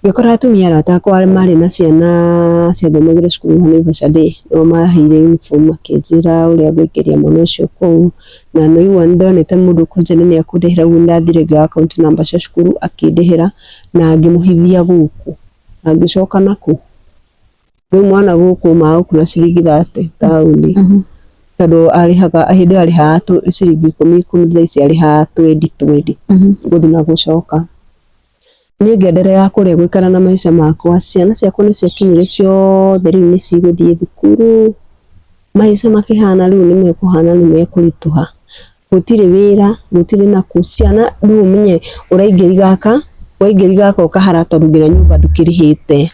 Ngĩkora atumia arata akwa marĩ na ciana ciathomagĩra cukuru wa Naivasha Day nĩo maheire uniform makĩnjĩra ũrĩa ngũingĩria mwana ũcio kũu na nĩigua nĩ ndonete mũndũ kũnjĩra nĩ ekũndĩhĩra ũguo nĩ ndathire ngĩoya account number cia cukuru akĩndĩhĩra na ngĩmũhithia gũkũ na ngĩcoka nakũ. Rĩu mwana gũkũ ma gũkũ na ciringi 30 taũni tondũ arĩhaga hĩndĩ ĩyo arĩhaga ciringi ikũmi ikũmi thaa ici arĩhaga twendi twendi gũthiĩ na gũcoka. Niĩ ngĩenderea kũrĩa gũikara na maica makwa, ciana ciakwa nĩ ciakinyire ciothe rĩu nĩ cigũthiĩ thukuru, maica makĩhana rĩu nĩ mekũhana nĩ mekũritũha, gũtirĩ wĩra, gũtirĩ nakũ, ciana rĩu ũmenye ũraingĩria gaka, waingĩria gaka ũkahara tondũ nginya nyũmba ndũkĩrĩhĩte.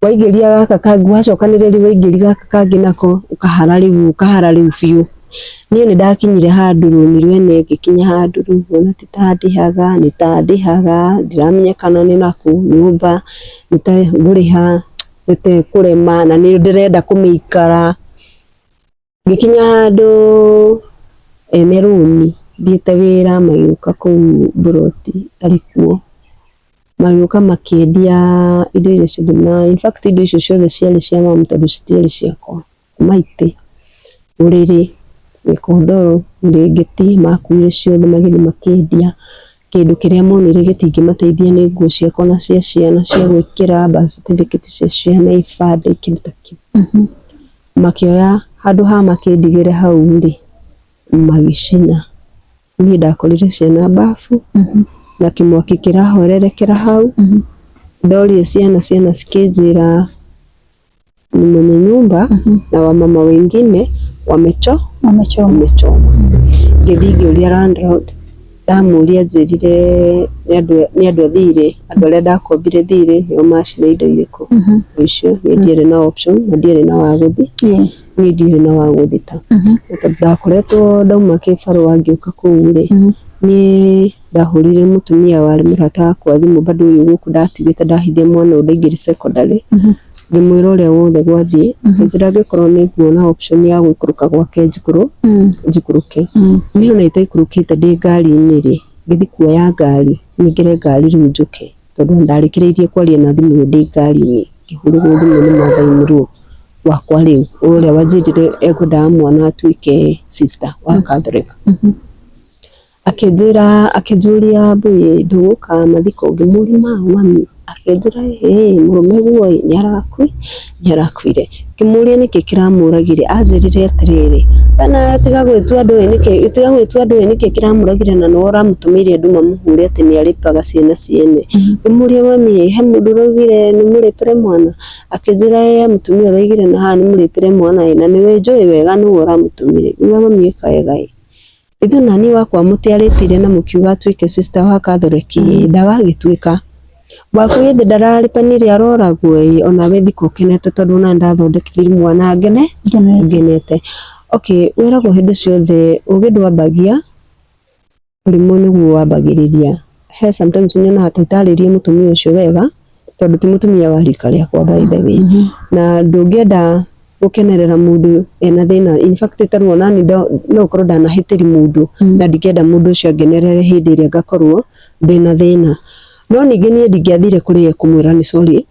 Waingĩria gaka kangĩ wacokanĩrĩria waingĩria gaka kangĩ nako ũkahara rĩu ũkahara rĩu biũ. Niĩ nĩ ndakinyire handũ rũni rwene ngĩkinya handũ rĩu ona ti ta ndĩhaga nĩ ta ndĩhaga ndiramenya kana nĩ nakũ nyũmba nĩ ta ngũrĩha nĩ ta ĩkũrema na nĩ ndĩrenda kũmĩikara. Ngĩkinya handũ ene rũni thiĩte wĩra magĩũka kũu mburoti arĩ kuo, magĩũka makĩendia indo iria ciothe na in fact indo icio ciothe ciarĩ cia mamu tondũ citiarĩ ciakwa, kuma itĩ, ũrĩrĩ, mĩkondoro, mĩrĩngĩti, makuire ciothe magĩthiĩ makĩendia. Kĩndũ kĩrĩa monire gĩtingĩmateithia nĩ nguo ciakwa na cia ciana cia gwĩkĩra, birth certificate cia ciana, ibandĩ, kĩndũ ta kĩu. Makĩoya handũ ha makĩndigĩre hau rĩ, magĩcina. Niĩ ndakorire ciana bafu na kĩmwaki kĩrahorerekera hau. Ndoria ciana, ciana cikĩnjĩra ni mwenye nyumba na wamama wengine Wamechoma. wamechoma. Ngĩthiĩ ngĩũria landlord, ndamũria anjĩrire nĩ andũ a thirĩ, andũ arĩa ndakombire thirĩ nĩo macina indo irĩkũ. Icio niĩ ndiarĩ na option na ndiarĩ na wa gũthiĩ, niĩ ndiarĩ na wa gũthita. Na tondũ ndakoretwo ndauma kĩbarũa ngĩũka kũu rĩ, niĩ ndahũrire mũtumia warĩ mũrata wakwa thimũ bado ũyũ gũkũ ndatigĩte ndahithia mwana ũyũ ndaingĩrire secondary, ngĩmwĩra ũrĩa wothe gwathiĩ, akĩnjĩra angĩkorwo nĩ nguona option ya gũikũrũka gwake njikũrũke. Niĩ ona itaikũrũkĩte ndĩ ngari-inĩ rĩ, ngĩthiĩ kuoya ngari, nyingĩre ngari rĩu njũke tondũ ndarĩkĩrĩirie kwaria na thimũ ĩyo ndĩ ngari-inĩ, ngĩhũrĩrwo thimũ nĩ mother in law wakwa rĩu, ũrĩa wanjĩrire ekwendaga mwana atuĩke sister wa Catholic. Akĩnjĩra akĩnjũria Mbũi ndũgũka mathiko ngĩmũria ma mami akĩnjĩra ĩĩ mũrũme guo ĩ nĩ arakuire. Ngĩmũria nĩkĩ kĩramũragire anjĩrire atĩrĩrĩ kana tiga gwĩtua andũ ĩ nĩkĩ tiga gwĩtua andũ ĩ nĩkĩ kĩramũragire na nĩwe ũramũtũmĩire andũ mamũhũre atĩ nĩ arĩpaga ciana ciene. Ngĩmũria mami ĩ he mũndũ ũraugire nĩ mũrĩpĩre mwana akĩnjĩra ĩ mũtumia ũraugire na haha nĩ mũrĩpĩre mwana ĩ na nĩwe njũĩ wega nĩwe ũramũtũmire. Ngiuga mami ĩka wega ĩ ithuĩ nani wakwa mũtiarĩpire na mũkiuga atuĩke sister wa Catholic ĩ ndagagĩtuĩka. Waku githĩ ndararĩpanire aroragwo ĩ onawe thikũ ũkenete tondũ ona nĩndathondekithirie mwana ngenete. Okay wĩragwo hĩndĩ ciothe ũgĩ ndwambagia ũrimũ nĩguo wambagĩrĩria. He sometimes nyonaga ta itarĩrie mũtumia ũcio wega tondũ ti mũtumia wa rika rĩakwa by the way. Na ndũngĩenda gũkenerera mũndũ ena thĩna in fact tarĩu onani no ũkorwo ndanahĩtĩria mũndũ na ndingĩenda mũndũ ũcio angenerere hĩndĩ ĩrĩa ngakorwo ndĩna thĩna. No ningĩ niĩ ndingĩathire kũrĩ ye kũmwĩra nĩ sorry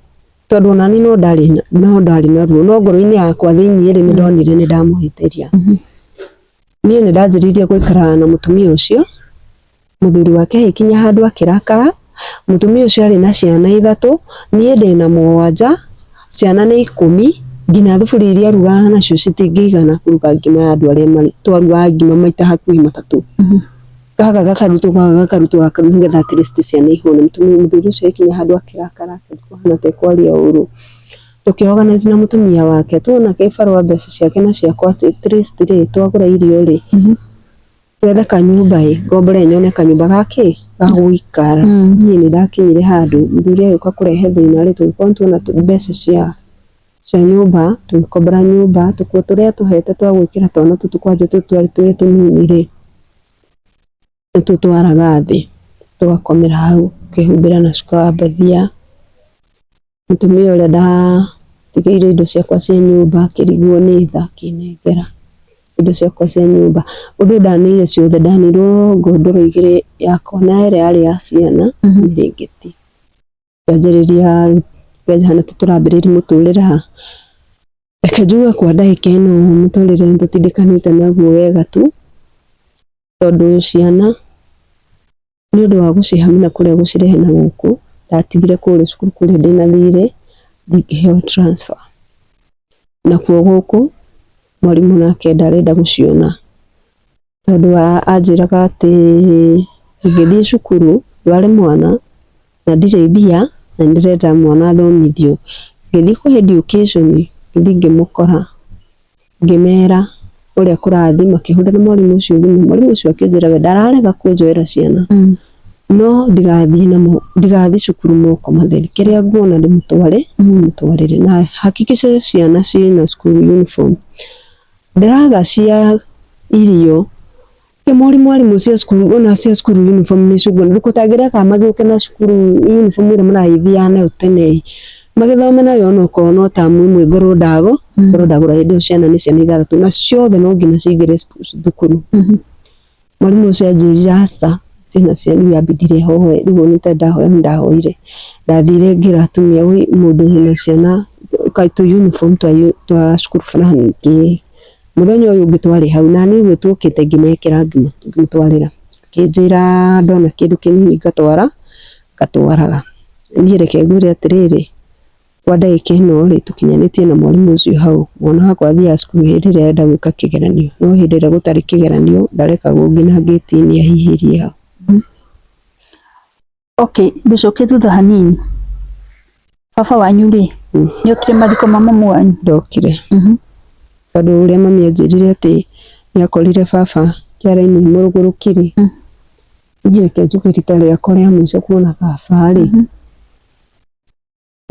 tondũ onani no ndarĩ na ruo no ngoro-inĩ yakwa thĩiniĩ rĩ nĩ ndonire nĩ ndamũhĩtĩria. Niĩ nĩ ndanjĩrĩirie gũikara na mũtumia ũcio, mũthuri wake agĩkinya handũ akĩrakara, mũtumia ũcio arĩ na ciana ithatũ, niĩ ndĩna mũgwanja, ciana nĩ 10, nginya thaburia iria arugaga nacio citingĩigana kũruga ngima ya andũ arĩa twarugaga ngima maita hakuhĩ matatũ. Gaka gakarutwo gaka gakarutwo gaka nĩgetha at least ciana ihũne. Mũtumia mũthuri ũcio agĩkinya handũ akĩrakara akĩanjia kũhana ta ekwaria ũru. Tũkĩ organize na mũtumia wake tuona kĩbarũa mbeca ciake na ciakwa at least rĩ twagũra irio rĩ twethe kanyũmba ĩ ngombore nyone kanyũmba gakĩ ga gũikara. Niĩ nĩ ndakinyire handũ mũthuri agĩũka kũrehe thĩna rĩ tũgĩkorwo nĩ tuona mbeca cia cia nyũmba tũgĩkombora nyũmba tũkuo tũrĩa tũhete twa gwĩkĩra twana tũtũ kwanja tũtũ twarĩ twĩrĩ tũnini rĩ nĩtuo twaraga thĩ tũgakomera hau ũkehumbĩra na cuka wa mbathia. Mũtumia ũrĩa ndatigĩire indo ciakwa cia nyũmba akĩrigwo nĩ tha akĩnengera indo ciakwa cia nyũmba. Ũthũ ndaneire ciothe ndaneirwo ngondoro igĩrĩ yakwa na ĩrĩa yarĩ ya ciana mĩrĩngĩti. Ngĩanjĩrĩria hana ta tũrambĩrĩria mũtũrĩre ha. Reke njuge kwa ndagĩka ĩno mũtũrĩre nĩ tũtindĩkanĩte naguo wega tu, tondũ ciana nĩ ũndũ wa gũcihamia kũrĩa gũcirehe na gũkũ, ndatigire kũrĩa cukuru kũrĩa ndĩna thirĩ, ngĩheo transfer. Nakuo gũkũ mwarimũ nake ndarenda gũciona, tondũ anjĩraga atĩ ingĩthiĩ cukuru ndware mwana na ndirĩ mbia na nĩndĩrenda mwana athomithio. Ngĩthiĩ kwa education ngĩthiĩ ngĩmũkora ngĩmera ũrĩa kũrathiĩ makĩhũrĩra mwarimũ ũcio thimũ, mwarimũ ũcio akĩnjĩra we ndararega kũnjoera ciana no ndigathiĩ namo ndigathiĩ cukuru moko matheri, kĩrĩa nguona ndĩmũtware ndĩmũtwarĩre na hakikisha ciana ciĩna school uniform. Ndĩraga cia irio Kĩmũri mwarimũ cia cukuru ona cia cukuru uniform nĩ cugua ndũkũtangĩreka magĩũke na cukuru uniform ĩrĩa maragĩthiaga nayo tene ĩ magĩthome nayo onokorwo no tamu ĩmwe ngorwo ndago ngorwo ndagũra hĩndĩ ĩyo ciana nĩ ciana ithathatũ na ciothe no nginya cingĩre thukuru. Mwarimũ ũcio anjĩrire aca ndĩna ciana rĩu yambindire hoe rĩu ona itarĩ ndahoya nĩ ndahoire. Ndathire ngĩra atumia woi mũndũ wĩna ciana tũ uniform twa cukuru fulani ngĩ Mũthenya ũyũ ũngĩ twarĩ hau na niĩ ũguo twokĩte ngĩmekĩra ngĩmũtwarĩra. Akĩnjĩra ndona kĩndũ kĩnini ngatwara, ngatwaraga. Niĩ reke ngwĩre atĩrĩrĩ, kwa ndagĩka ĩno rĩ, tũkinyanĩtie na mwarimũ ũcio hau, mwana wakwa athiaga cukuru hĩndĩ ĩrĩa arenda gwĩka kĩgeranio, no hĩndĩ ĩrĩa gũtarĩ kĩgeranio ndarekagwo nginya ngĩti-inĩ ahihĩrie hau. Okay, ngũcokie thutha hanini. Baba wanyu rĩ, nĩ okire mathiko ma mamu wanyu? Ndokire. Tondũ ũrĩa mami anjĩrire atĩ nĩ akorire baba kĩara-inĩ mũrũgũrũki rĩ, niĩ reke njuge rita rĩakwa rĩa mũico kuona baba rĩ,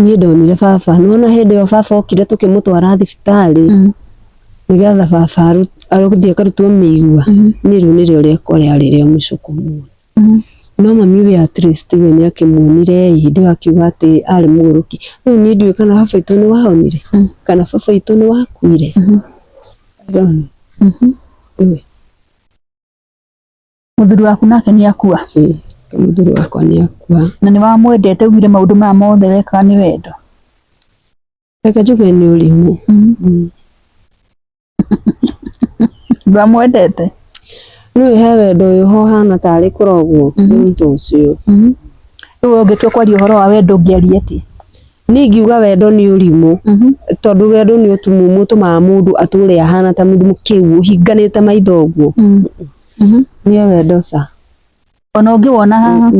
Niĩ ndonire baba, nĩ wona hĩndĩ ĩyo baba okire tũkĩmũtwara thibitarĩ, nĩgetha baba athiĩ akarutwo mĩigua, niĩ rĩu nĩrĩo rĩakwa rĩarĩ rĩa mũico kũmuona. No mami we at least we nĩ akĩmuonire ĩ, hĩndĩ ĩyo akiuga atĩ arĩ mũgũrũki. Rĩu niĩ ndiũĩ kana baba witũ nĩ wahonire, kana baba witũ nĩ wakuire. I don't know. Mũthuri waku nake nĩ akua? Mũthuri wakwa nĩ akua. Na nĩ wamwendete ugire maũndũ maya mothe wekaga nĩ wendo? Reke njuge nĩ ũrimũ. Ndwamwendete? Nĩũĩ he wendo wĩho ũhana tarĩ kũrogwo, rĩu nĩ ta ũcio. Rĩu we ũngĩtua kwaria ũhoro wa wendo ũngĩaria atĩa? Niĩ ingiuga wendo nĩ ũrimũ, tondũ wendo nĩ ũtumumu ũtũmaga mũndũ atũre ahana ta mũndũ mũkĩgu ũhinganĩte maitho ũguo. Niĩ wendo ca. Ona ũngĩwona haha?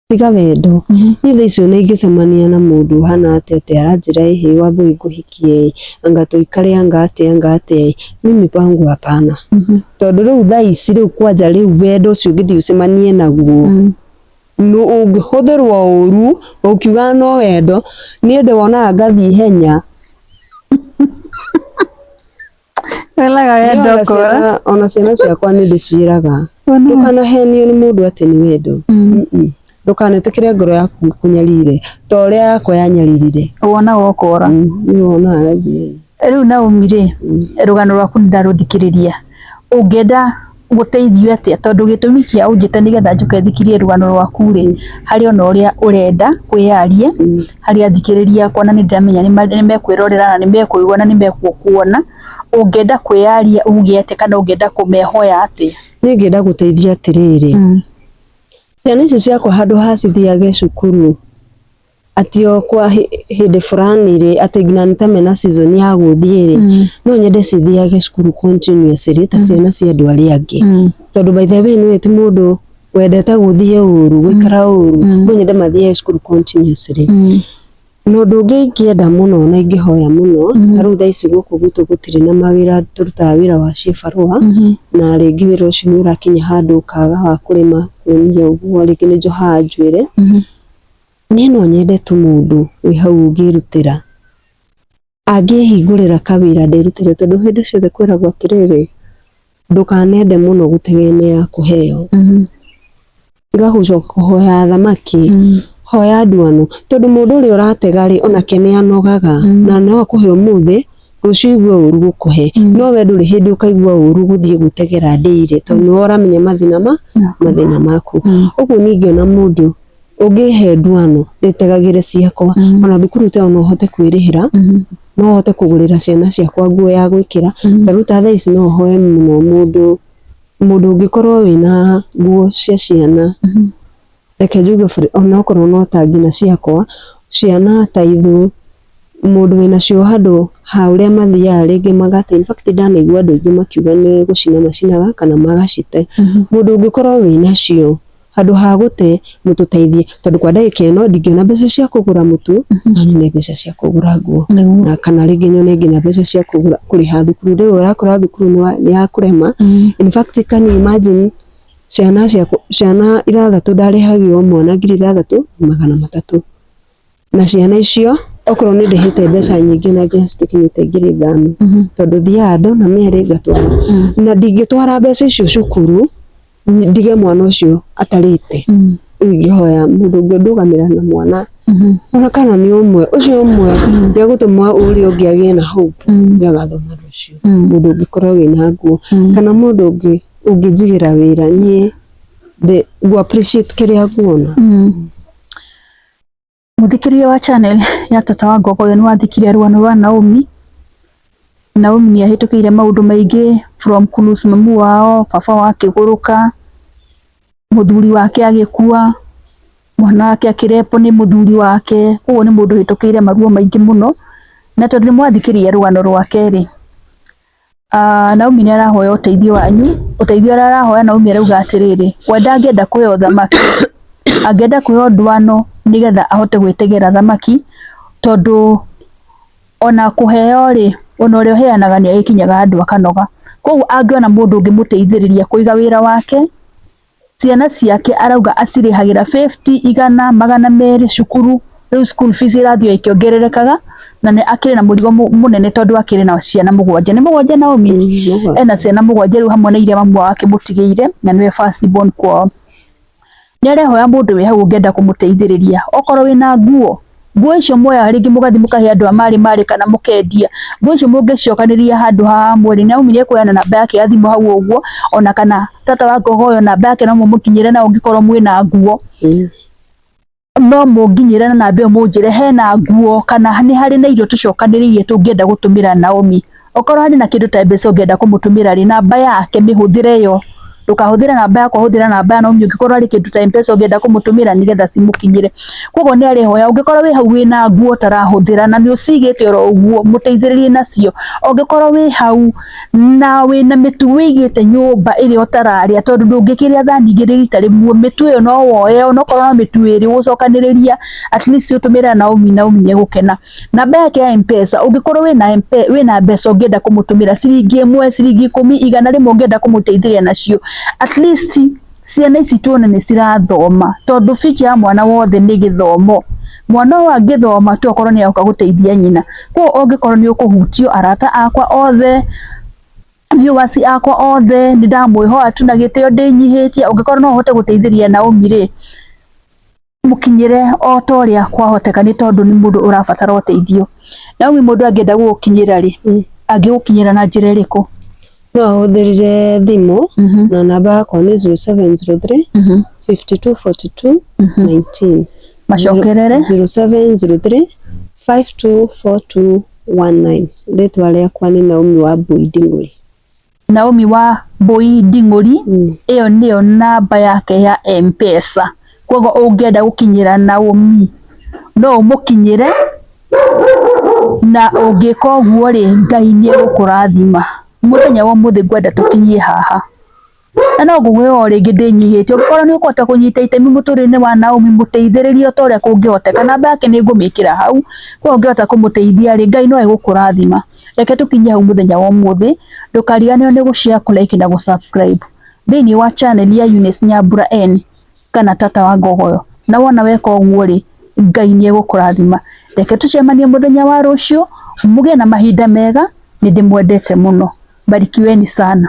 Tiga wendo. Niĩ thaa ici ona ingĩcemania na mũndũ ũhana atĩa atĩa aranjĩra ĩhĩ Wambũi ngũhikie ĩ, anga tũikare anga atĩa anga atĩa ĩ, mimi pangu hapana. Tondũ rĩu thaa ici rĩu kwanja rĩu wendo ũcio ũngĩthiĩ ũcemanie naguo, ũngĩhũthĩrwo ũru ũkiugaga no wendo, niĩ ndĩwonaga ngathiĩ ihenya. Wonaga wendo Ona ũkora. Ona ciana ciakwa nĩ ndĩciĩraga ndũkanahenio nĩ mũndũ atĩ nĩ wendo. Ndũkanetĩkĩre ngoro yaku ĩkũnyarire ta ũrĩa yakwa yanyaririre. Wonaga ũkora. Niĩ wonaga ngathiĩ. Rĩu Naomi rĩ, rũgano rwaku nĩ ndarũthikĩrĩria, ũngĩenda gũteithio atĩa? Tondũ gĩtũmi kĩa ũnjĩte nĩgetha njũke thikĩrĩrie rũgano rwaku rĩ, harĩ ona ũrĩa ũrenda kwĩyaria, harĩ athikĩrĩria akwa na nĩ ndĩramenya nĩ mekwĩrorera na nĩ mekũigua na nĩ mekũkuona, ũngĩenda kwĩyaria uge atĩa kana ũngĩenda kũmehoya atĩa? Niĩ ingĩenda gũteithio atĩrĩrĩ, ciana ici ciakwa handũ ha cithiage cukuru. Atĩ o kwa hĩndĩ fulani rĩ, atĩ nginya nĩ ta mena season ya gũthiĩ rĩ, no nyende cithiage cukuru continuously ta ciana cia andũ arĩa angĩ. Tondũ by the way nĩũĩ ti mũndũ wendete gũthiĩ ũru, gũikara ũru, no nyende mathiage cukuru continuously. Na ũndũ ũngĩ ingĩenda mũno na ingĩhoya mũno, ta rĩu thaa ici gũkũ gwitũ gũtirĩ na mawĩra, tũrutaga wĩra wa cibarũa, na rĩngĩ wĩra ũcio nĩ ũrakinya handũ ũkaga wa kũrĩma, kũrĩmia ũguo, rĩngĩ nĩ njohaga njuĩrĩ. Niĩ no nyende tu mũndũ wĩ hau ũngĩrutĩra, angĩhingũrĩra kawĩra ndĩrutĩre tondũ hĩndĩ ciothe kwĩragwo atĩrĩrĩ, ndũkanende mũno gũtegemea kũheo. Tiga gũcoka kũhoya thamaki, hoya nduano, tondũ mũndũ ũrĩa ũratega rĩ, onake nĩ anogaga na no akũhe ũmũthĩ, rũciũ aigue ũru gũkũhe, no we ndũrĩ hĩndĩ ũkaigua ũru gũthiĩ gwĩtegera ndĩirĩ, tondũ nĩwe ũramenya mathĩna maku. Ũguo niĩ ingĩona mũndũ ũngĩhe nduano ndĩtegagĩre ciakwa, ona thukuru ta ĩyo no hote kwĩrĩhĩra, no hote kũgũrĩra ciana ciakwa nguo ya gwĩkĩra, ta rĩu ta thaa ici no hoe mũno mũndũ, mũndũ ũngĩkorwo wĩna nguo cia ciana, reke njuge onokorwo no ta nginya ciakwa, ciana ta ithuĩ, mũndũ wĩnacio handũ ha ũrĩa mathiaga rĩngĩ magate, in fact ndanaigua andũ aingĩ makiuga nĩ gũcina macinaga kana magacite, mũndũ ũngĩkorwo wĩnacio handũ ha gũte mũtũteithie, tondũ kwa ndagĩka ĩno ndingĩona mbeca cia kũgũra mũtu, no nyone mbeca cia kũgũra nguo, na kana rĩngĩ nyone nginya mbeca cia kũgũra kũrĩha thukuru, rĩu ũrakora thukuru nĩ ya kũrema, in fact can you imagine ciana ciakwa, ciana ithathatũ ndarĩhagio o mwana 6300, na ciana icio okorwo nĩ ndĩhĩte mbeca nyingĩ na nginya citikinyĩte 5000, tondũ thiaga ndona mĩarĩ ngatwara, na ndingĩtwara mbeca icio cukuru ndige mwana ũcio atarĩte. Rĩu ingĩhoya mũndũ ũngĩndũgamĩra na mwana ona kana nĩ ũmwe, ũcio ũmwe nĩ egũtũma ũrĩa ũngĩ agĩe na hope nĩ agathoma rũciũ. Mũndũ ũngĩkorwo wĩna nguo kana mũndũ ũngĩ ũngĩnjigĩra wĩra niĩ ngũ appreciate kĩrĩa nguona. Mũthikĩrĩria wa channel ya Tata wa Ngogoyo nĩ wathikire rwano rwa Naomi. Naomi nĩ ahĩtũkĩire maũndũ maingĩ from kũ lose mamu wao, baba wao akĩgũrũka, mũthuri wake agĩkua, mwana wake akĩrepwo nĩ mũthuri wake, koguo nĩ mũndũ ũhĩtũkĩire maruo maingĩ mũno. Na tondũ nĩ mwathikĩrĩria rũgano rwake rĩ, Naomi nĩ arahoya ũteithio wanyu, ũteithio ũrĩa arahoya Naomi arauga atĩrĩrĩ, we ndangĩenda kũheo thamaki, angĩenda kũheo ndwano nĩgetha ahote gwĩtegera thamaki, tondũ ona kũheo rĩ, ona ũrĩa ũheanaga nĩ agĩkinyaga handũ akanoga. Koguo angĩona mũndũ ũngĩmũteithĩrĩria kũiga wĩra wake, ciana ciake arauga acirĩhagĩra 50, 100, 200 cukuru, rĩu school fees ĩrathiĩ o ĩkĩongererekaga na nĩ akĩrĩ na mũrigo mũnene tondũ akĩrĩ na ciana mũgwanja. Nĩ mũgwanja Naomi? Ena ciana mũgwanja rĩu hamwe na iria mamu wao akĩmũtigĩire na nĩwe first born kwao. Nĩ arehoya mũndũ wĩ hau ũngĩenda kũmũteithĩrĩria, okorwo wĩna nguo, nguo icio muoyaga rĩngĩ mũgathiĩ mũkahe andũ a marĩ marĩ kana mũkendia, nguo icio mũngĩcokanĩrĩria handũ hamwe rĩ, Naomi nĩ ekuheana namba yake ya thimũ hau ũguo, ona kana tata wa Ngogoyo namba yake no mũmũkinyĩre nayo ũngĩkorwo mwĩna nguo. No mũnginyĩre na namba ĩyo mũnjĩre hena nguo kana nĩ harĩ na irio tũcokanĩrĩirie tũngĩenda gũtũmĩra Naomi. Okorwo harĩ na kĩndũ ta mbeca ũngĩenda kũmũtũmĩra rĩ, namba yake mĩhũthĩre yo. Ndũkahũthĩre namba yakwa hũthĩra namba ya Naomi ũngĩkorwo harĩ kĩndũ ta Mpesa ũngĩenda kũmũtũmĩra nĩgetha cimũkinyĩre. Koguo nĩ arehoya ũngĩkorwo wĩ hau wĩna nguo ũtarahũthĩra na nĩ ũcigĩte oro ũguo mũteithĩrĩrie nacio. Ũngĩkorwo wĩ hau na wĩna mĩtu wĩigĩte nyũmba ĩrĩa ũtararĩa tondũ ndũngĩkĩrĩa thani igĩrĩ rita rĩmwe, mĩtu ĩyo no woye onokorwo no mĩtu ĩrĩ ũgũcokanĩrĩria at least ũtũmĩre Naomi, Naomi nĩ egũkena. Namba yake ya Mpesa ũngĩkorwo wĩna mbeca ũngĩenda kũmũtũmĩra ciringi 1, ciringi 10, 100 ũngĩenda kũmũteithĩrĩria nacio, at least ciana ici tuone nĩ cirathoma tondũ future ya mwana wothe nĩ gĩthomo. Mwana ũyũ angĩthoma to okorwo nĩ agoka gũteithia nyina. Koguo ũngĩkorwo nĩ ũkũhutio arata akwa othe, viewers akwa othe nĩ ndamwĩhoya tu na gĩtĩo ndĩnyihĩtie, ũngĩkorwo no ũhote gũteithĩrĩria Naomi rĩ, mũkinyĩre o ta ũrĩa kwahoteka nĩ tondũ nĩ mũndũ ũrabatara ũteithio. Naomi mũndũ angĩenda gũgũkinyĩra rĩ, angĩgũkinyĩra na njĩra ĩrĩkũ? No ahũthĩrire thimũ na namba yakwa nĩ 0703 52 42 19. Macokerere. 0703 52 42 19. Rĩtwa rĩakwa nĩ Naomi wa Mbui Nding'ũri. Naomi wa Mbui Nding'ũri, ĩyo nĩyo namba yake ya Mpesa. Koguo ũngĩenda gũkinyĩra Naomi No ũmũkinyĩre, na ũngĩka ũguo rĩ, Ngai nĩ egũkũrathima. Mũthenya wa ũmũthĩ ngwenda tũkinyie haha. Na no ngũkwĩra o rĩngĩ ndĩnyihĩtie, ũngĩkorwo nĩ ũkũhota kũnyita itemi mũtũrĩre-inĩ wa Naomi, mũteithĩrĩrie o ta ũrĩa kũngĩhoteka. Namba yake nĩ ngũmĩkĩra hau, koguo ũngĩhota kũmũteithia rĩ, Ngai no egũkũrathima. Reke tũkinyie hau mũthenya wa ũmũthĩ, ndũkariganĩrwo nĩ gũ share, kũ like na gũ subscribe thĩinĩ wa channel ya Eunice Nyambura N kana Tata wa Ngogoyo. Na wona weka ũguo rĩ, Ngai nĩ egũkũrathima. Reke tũcemanie mũthenya wa rũciũ, mũgĩe na mahinda mega, nĩ ndĩmwendete mũno. Barikiweni sana.